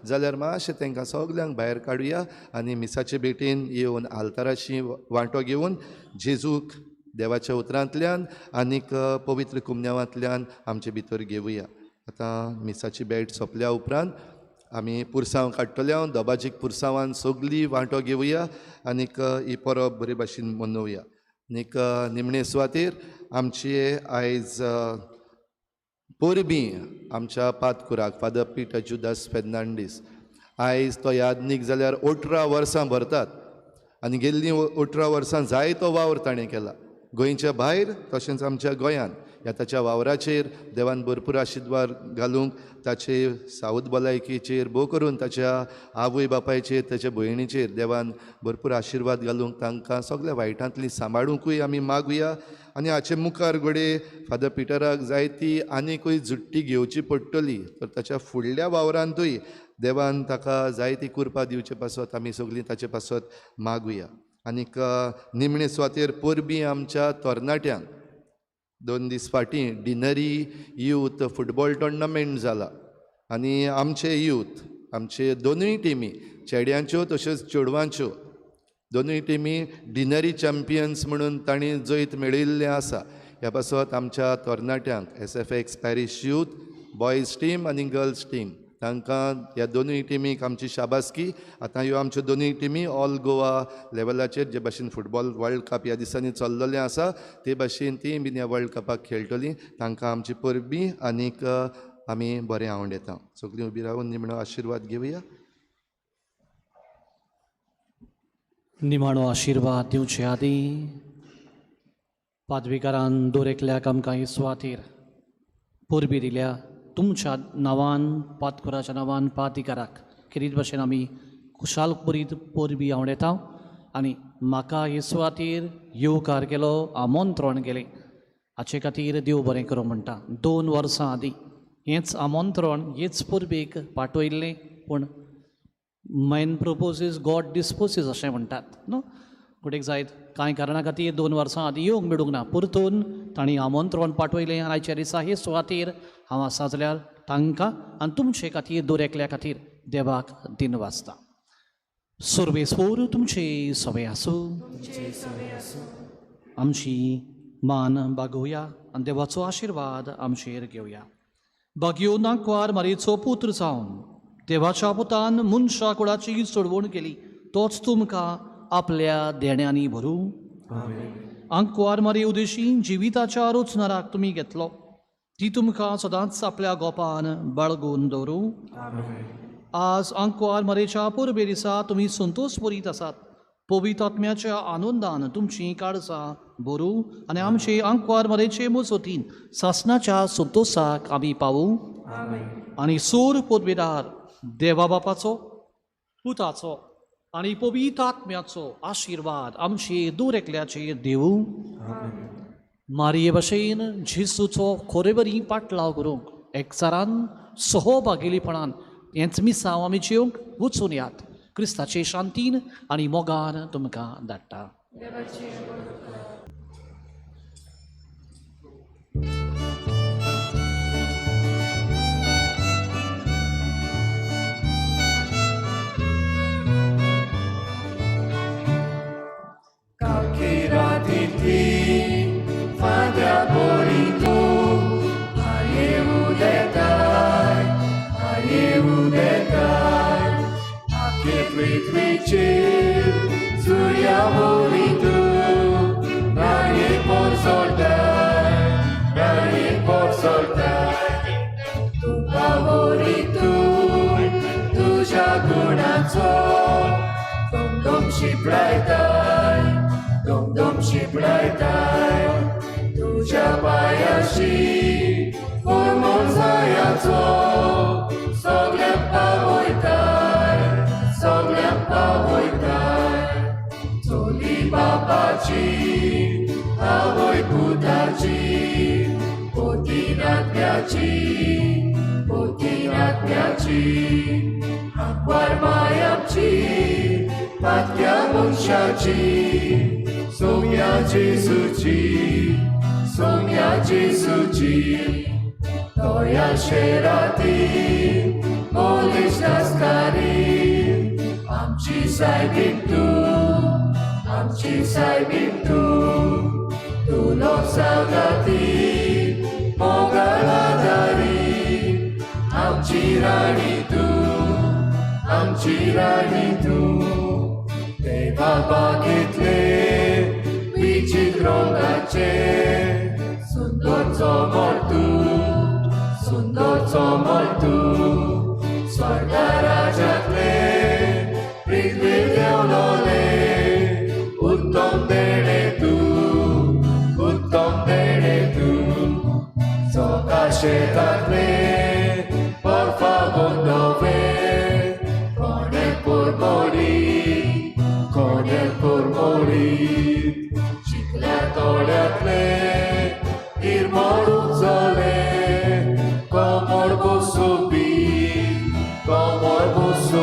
जाल्यार मातशें तांकां सगल्यांक भायर काडुया आनी मिसाचे भेटेन येवन आल्ताराशी वांटो घेवन जेजूक देवाच्या उतरांतल्यान आनीक पवित्र कुमन्यांवांतल्यान आमचे भितर घेवया. आतां मिसाची भेट सोंपल्या उपरांत आमी पुरसांव काडटले, दोबाजीक पुरसांवान सगळीं वांटो घेवया आनीक ही परब बरे भाशेन मनोवया. आनीक निमणे सुवातेर आमचे आयज परबीं आमच्या पातकुराक फादर पिटर जुदास फेर्नांडीस, आयज तो यादनीक जाल्यार 18 वर्सां भरतात आनी गेल्लीं 18 वर्सां जायतो वावर ताणें केला गोंयच्या भायर तशेंच आमच्या गोंयांत. ह्या ताच्या वावराचेर देवान भरपूर आशिर्वाद घालूंक, ताचे सावद भलायकेचेर, भोव करून ताच्या आवय बापायचेर, ताच्या भयणीचेर देवान भरपूर आशिर्वाद घालूंक, तांकां सगल्या वायटांतली सांबाळुंकूय आमी मागुया. आनी हाचे मुखार घडये फादर पिटराक जायती आनीकूय झुट्टी घेवची पडटली, तर ताच्या फुडल्या वावरांतूय देवान ताका जायती कृपा दिवचे पासत आमी सगळीं ताचे पासत मागुया. आनीक निमणे सुवातेर परबीं आमच्या तरणाट्यांक. 2 दीस फाटीं डिनरी यूथ फुटबॉल टुर्नामेंट जाला आनी आमचे यूथ, आमचे दोनूय टिमी, चेड्यांच्यो तश्योच चेडवांच्यो दोनूय टिमी डिनरी चॅम्पियन्स म्हणून तांणी जैत मेळयिल्लें आसा. ह्या पासत आमच्या तरणाट्यांक SFX parish youth boys team आनी गर्ल्स टीम तांकां ह्या दोनूय टिमीक आमची शाबासकी. आतां ह्यो आमच्यो दोनूय टिमी ऑल गोवा लेवलाचेर जे भाशेन फुटबॉल वर्ल्ड कप ह्या दिसांनी चल्लेलें आसा ते भाशेन ती बीन ह्या वर्ल्ड कपाक खेळटलीं. तांकां आमची परबी आनीक आमी बरें आवड येता. सगळीं उबी रावन निमणो आशिर्वाद घेवया. निमाणो आशिर्वाद दिवचे आदीं पादविकारान दर एकल्याक आमकां ही सुवातेर परबी दिल्या. तुमच्या नांवान, पादकुराच्या नांवान पादिकाराक खेरीत भाशेन आमी खुशाल बरीत परबी आवडयता आनी म्हाका हे सुवातेर येवकार केलो, आमंत्रण केलें, हाचे खातीर देव बरें करूं म्हणटा. 2 वर्सां आदीं हेंच आमंत्रण हेच परबेक पाठयल्लें, पूण मॅन प्रोपोजीस गॉड डिस्पोजीस अशें म्हणटात न्हू. कुटेक जायत कांय कारणा खातीर 2 वर्सां आदीं येवंक मेळूंक ना, परतून तांणी आमंत्रण पाठयलें आनी आयच्या दिसा हे सुवातेर हांव आसा जाल्यार तांकां आनी तुमचे खातीर दर एकल्या खातीर देवाक दिन वाचता. सर्वेस्पोर तुमचे सवे आसूं. आमची मान बागोवया आनी देवाचो आशिर्वाद आमचेर घेवया. बागयो नाकवार मारयेचो पुत्र जावन देवाच्या पुतान मनशा कुळाची सोडवण केली, तोच तुमकां आपल्या देण्यांनी भरूं. आंकवार मारये उदेशी जिविताच्या रोचनाराक तुमी घेतलो, ती तुमकां सदांच आपल्या गोपान बाळगून दवरूं. आज आंकवार मारयेच्या परबे दिसा तुमी संतोश बरीत आसात. पवित्र आत्म्याच्या आनंदान तुमचीं काळजां भरूं आनी आमचे आंकवार मारयेचे मजतीन सासणाच्या संतोशाक आमी पावूं. आनी सूर पदवेदार देवा बापाचो, पुताचो आनी पवित्र आत्म्याचो आशिर्वाद आमचे दूर एकल्याचेर देवूं. मारये भशेन जेजूचो खरे बरी पाटलाव करूंक एकचारान सहभागीपणान हेंच मिसांव आमी जेवंक वचून यात. क्रिस्ताचे शांतीन आनी मोगान तुमकां धाडटा. Dom शिपडायताय तुज्या पांयाशी फॉर्मोन जायाचो सगळ्यांक पावयताय, सगळ्यांक पावयताय. चोली बापाची आवय पुताची पोती नात्याची, पोती नात्याची आंकवार मायाची पातक्या मनशाची सोम्या जेजूची, सोम्या जेजूची. तोया शेराती मोलीश नासकारी आमची सायबीण तूं, आमची सायबीण तूं. तूं लोकसागाती मोगाळादारी आमची राणी तूं, आमची राणी तूं. देवा बागेतले विचित्र रंगाचे सुंदर चमर तूं, सुंदर चमर तूं. स्वर्गा राजातले पृथ्वीर देंवलोले उत्तम देणे तूं, उत्तम देणे तूं. सकाळ शेतांतले बर्फा गोंदवे कोणे पुरमोडी, कोणे पुरमोडी. चिखल्या तोड्यांतले निर्मळ उजले कोमळ बसुपी, कोमळ बसुपी.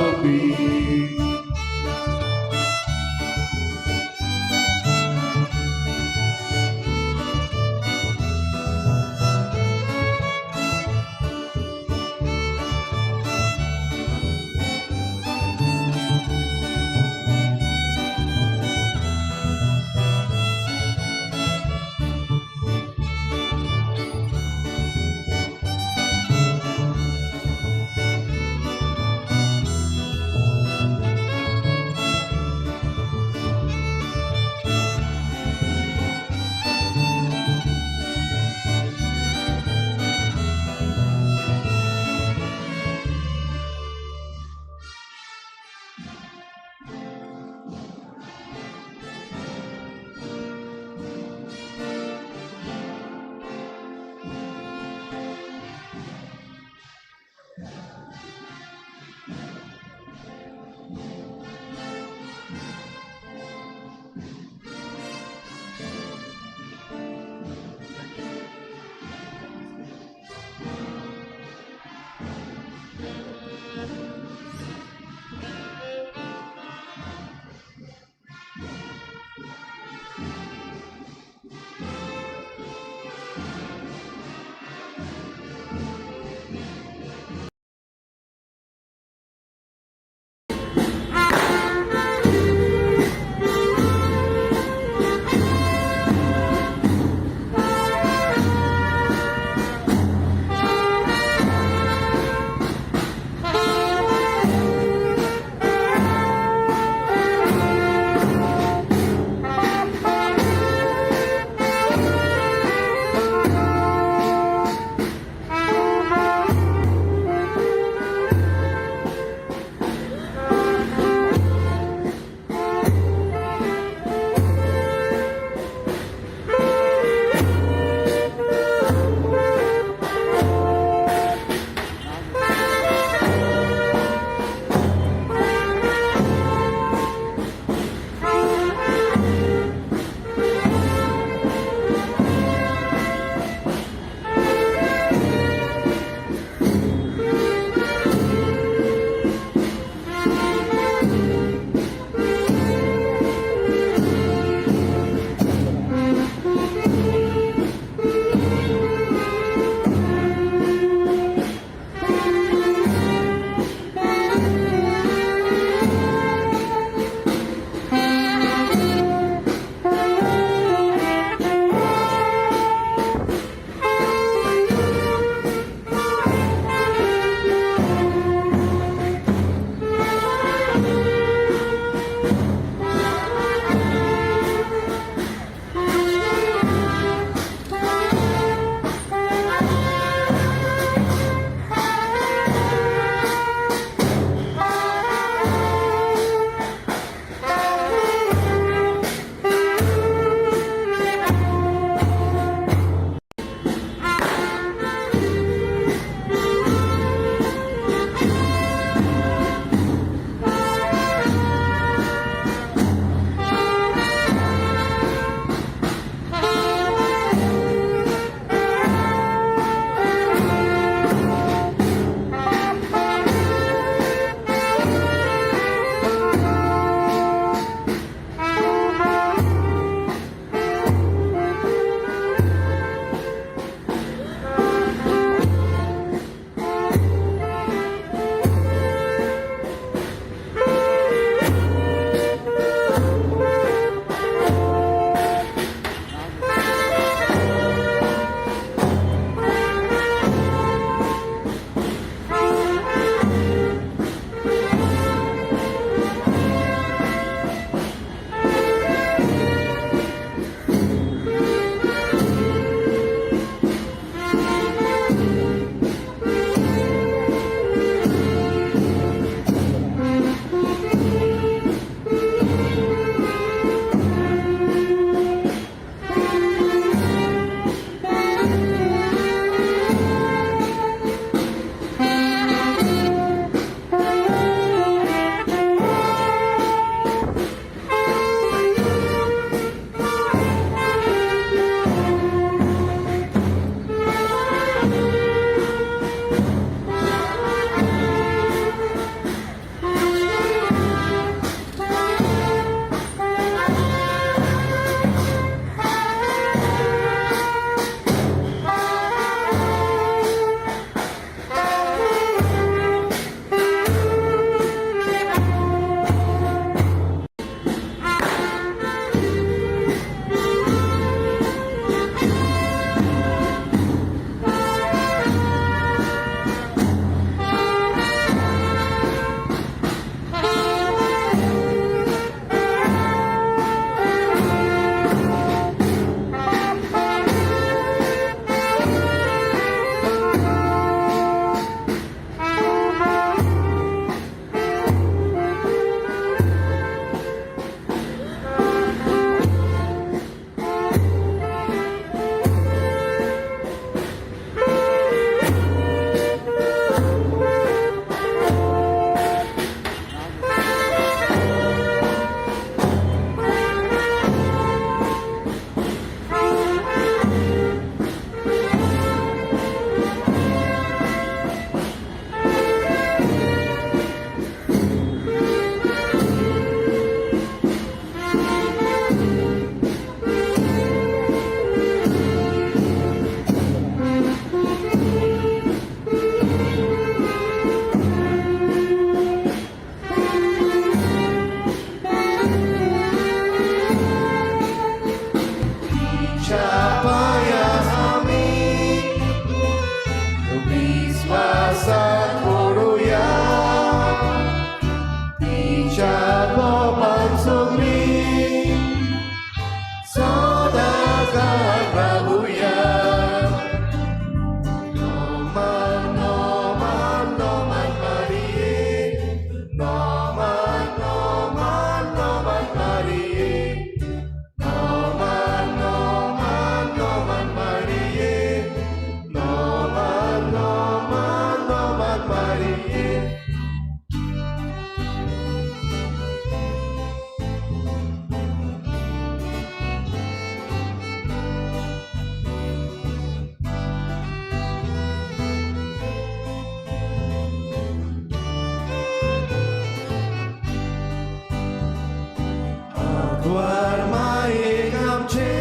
मोगवार मायेक आमचे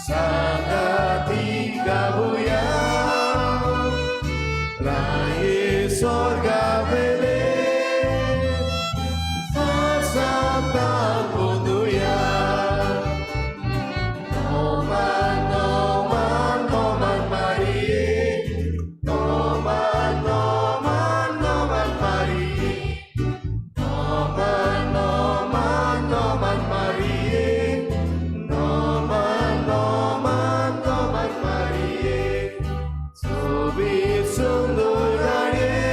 सांगाती गावया राये स्वर्गावेले सांता पोंदुया. Noman, noman, noman Marie. Noman, noman, noman Marie. Noman, noman, noman Marie. Noman, noman, noman Marie. Sobi sundur राणये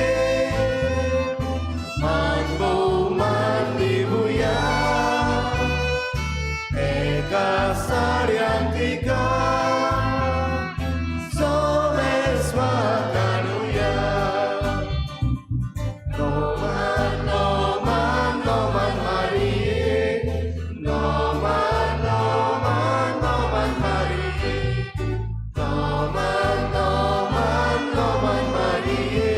मान भोवमान दिवया एका साड्यान तिका सोमेस्वाक हाडुया. नोमान नोमान नोमान मारिये नोमान नोमान नोमान मारिये नोमान नोमान नोमान मारिये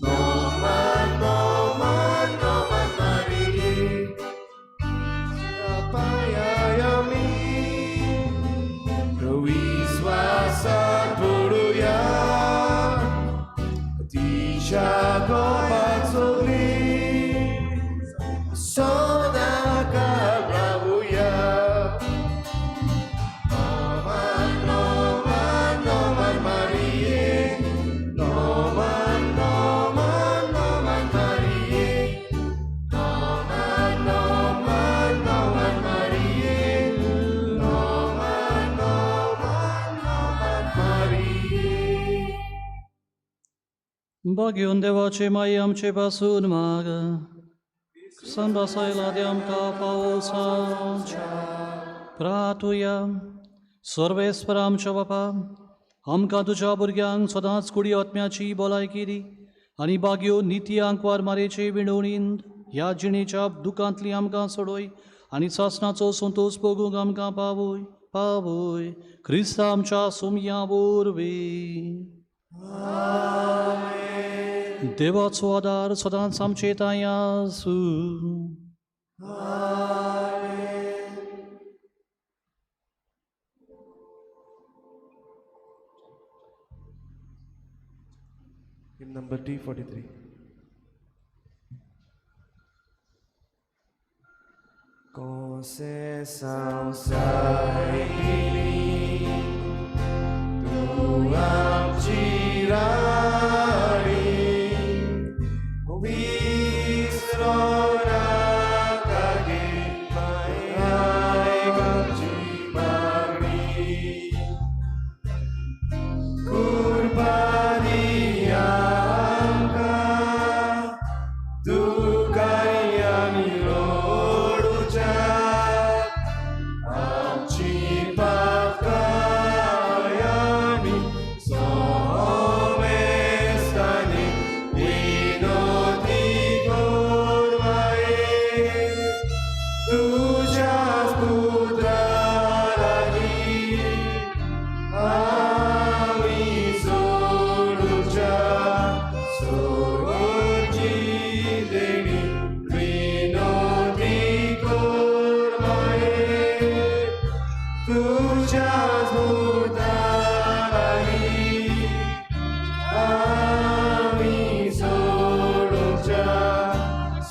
नोमान नोमान नोमान मारिये. पायायामी विश्वासात पडुया तिच्या कोपाक सगळी सदाकाळ रावुया. नोमान नोमान नोमान मारिये नोमान नोमान नोमान मारिये नोमान नोमान नोमान मारिये नोमान नोमान नोमान मारिये. बागेवन देवाचे माई आमचे पासून माग संभासायला दे आमकां पावसाच्या प्रातुया. सर्वेस्पर आमच्या बापा आमकां तुज्या भुरग्यांक सदांच कुडी आत्म्याची भलायकी दी आनी बागयो निती आंकवार मारेचे विणवणीन ह्या जिणेच्या दुखांतली आमकां सोडय आनी सासणाचो संतोश भोगूंक आमकां पावय पावय क्रिस्ता आमच्या सुमया वरवीं. देवाचो आदार सदांच आमचे तांय आसूं. Hymn number D43. Conceição sai tu आमची राणी विसरो नाका गे आयक आमची मागणी कुर्बानी आमकां दुकांनी आमी रडुच्या आमची पापकायांनी सोमेस्तांनी विनोदी करमाये तुज्याच पुत्रा लागीं आमी सोडुच्या सोर्ची देणी विनोदी करमाये तुज्याच पुत्रा लागीं आमी सोडुच्या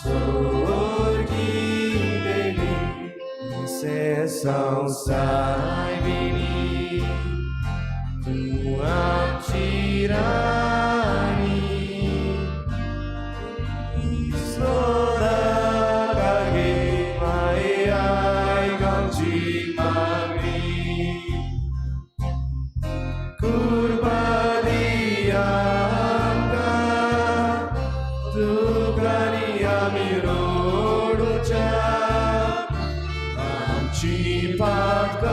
सोर्गी देणी संसार तूं आमची राणी विसरो गे माये आयक आमची मागणी कुर्बानी आमकां तुकांनी आमी रडुच्या आमची पापकारामी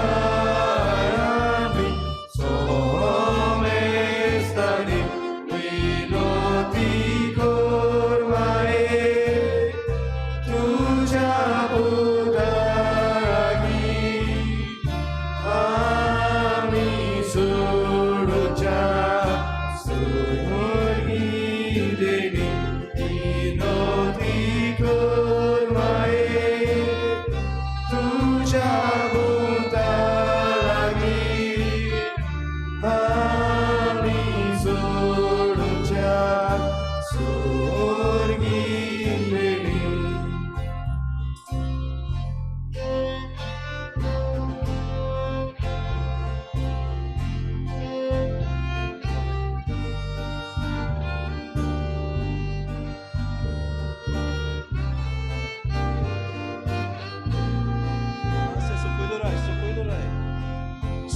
सोमेस्तांनी विनोदी करमाये तुज्या पुता लागीं आमी सोडुच्या सोर्गी देणी विनोदी करमाये.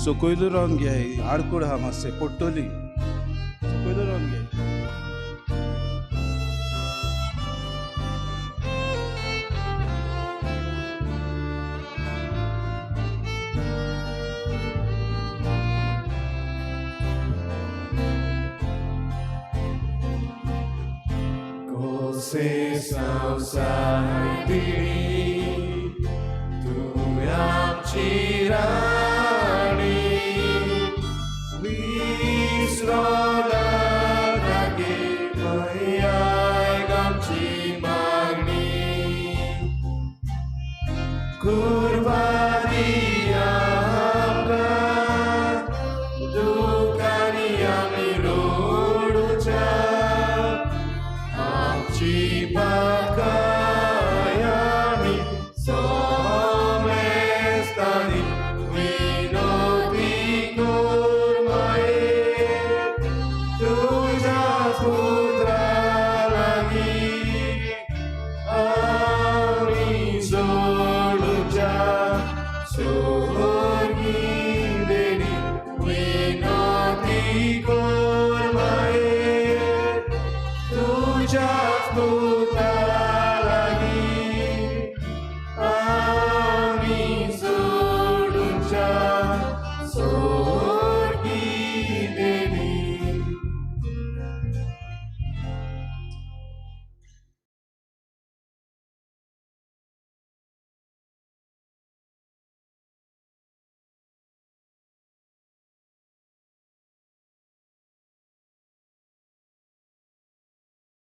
सकयलो रावन घे, आडकोड आहा मातशें पडटली, सकयलो रावन घे. Kose संवसार तूं आमची राणी विसरो नाका गे माई आयक आमची मागणी.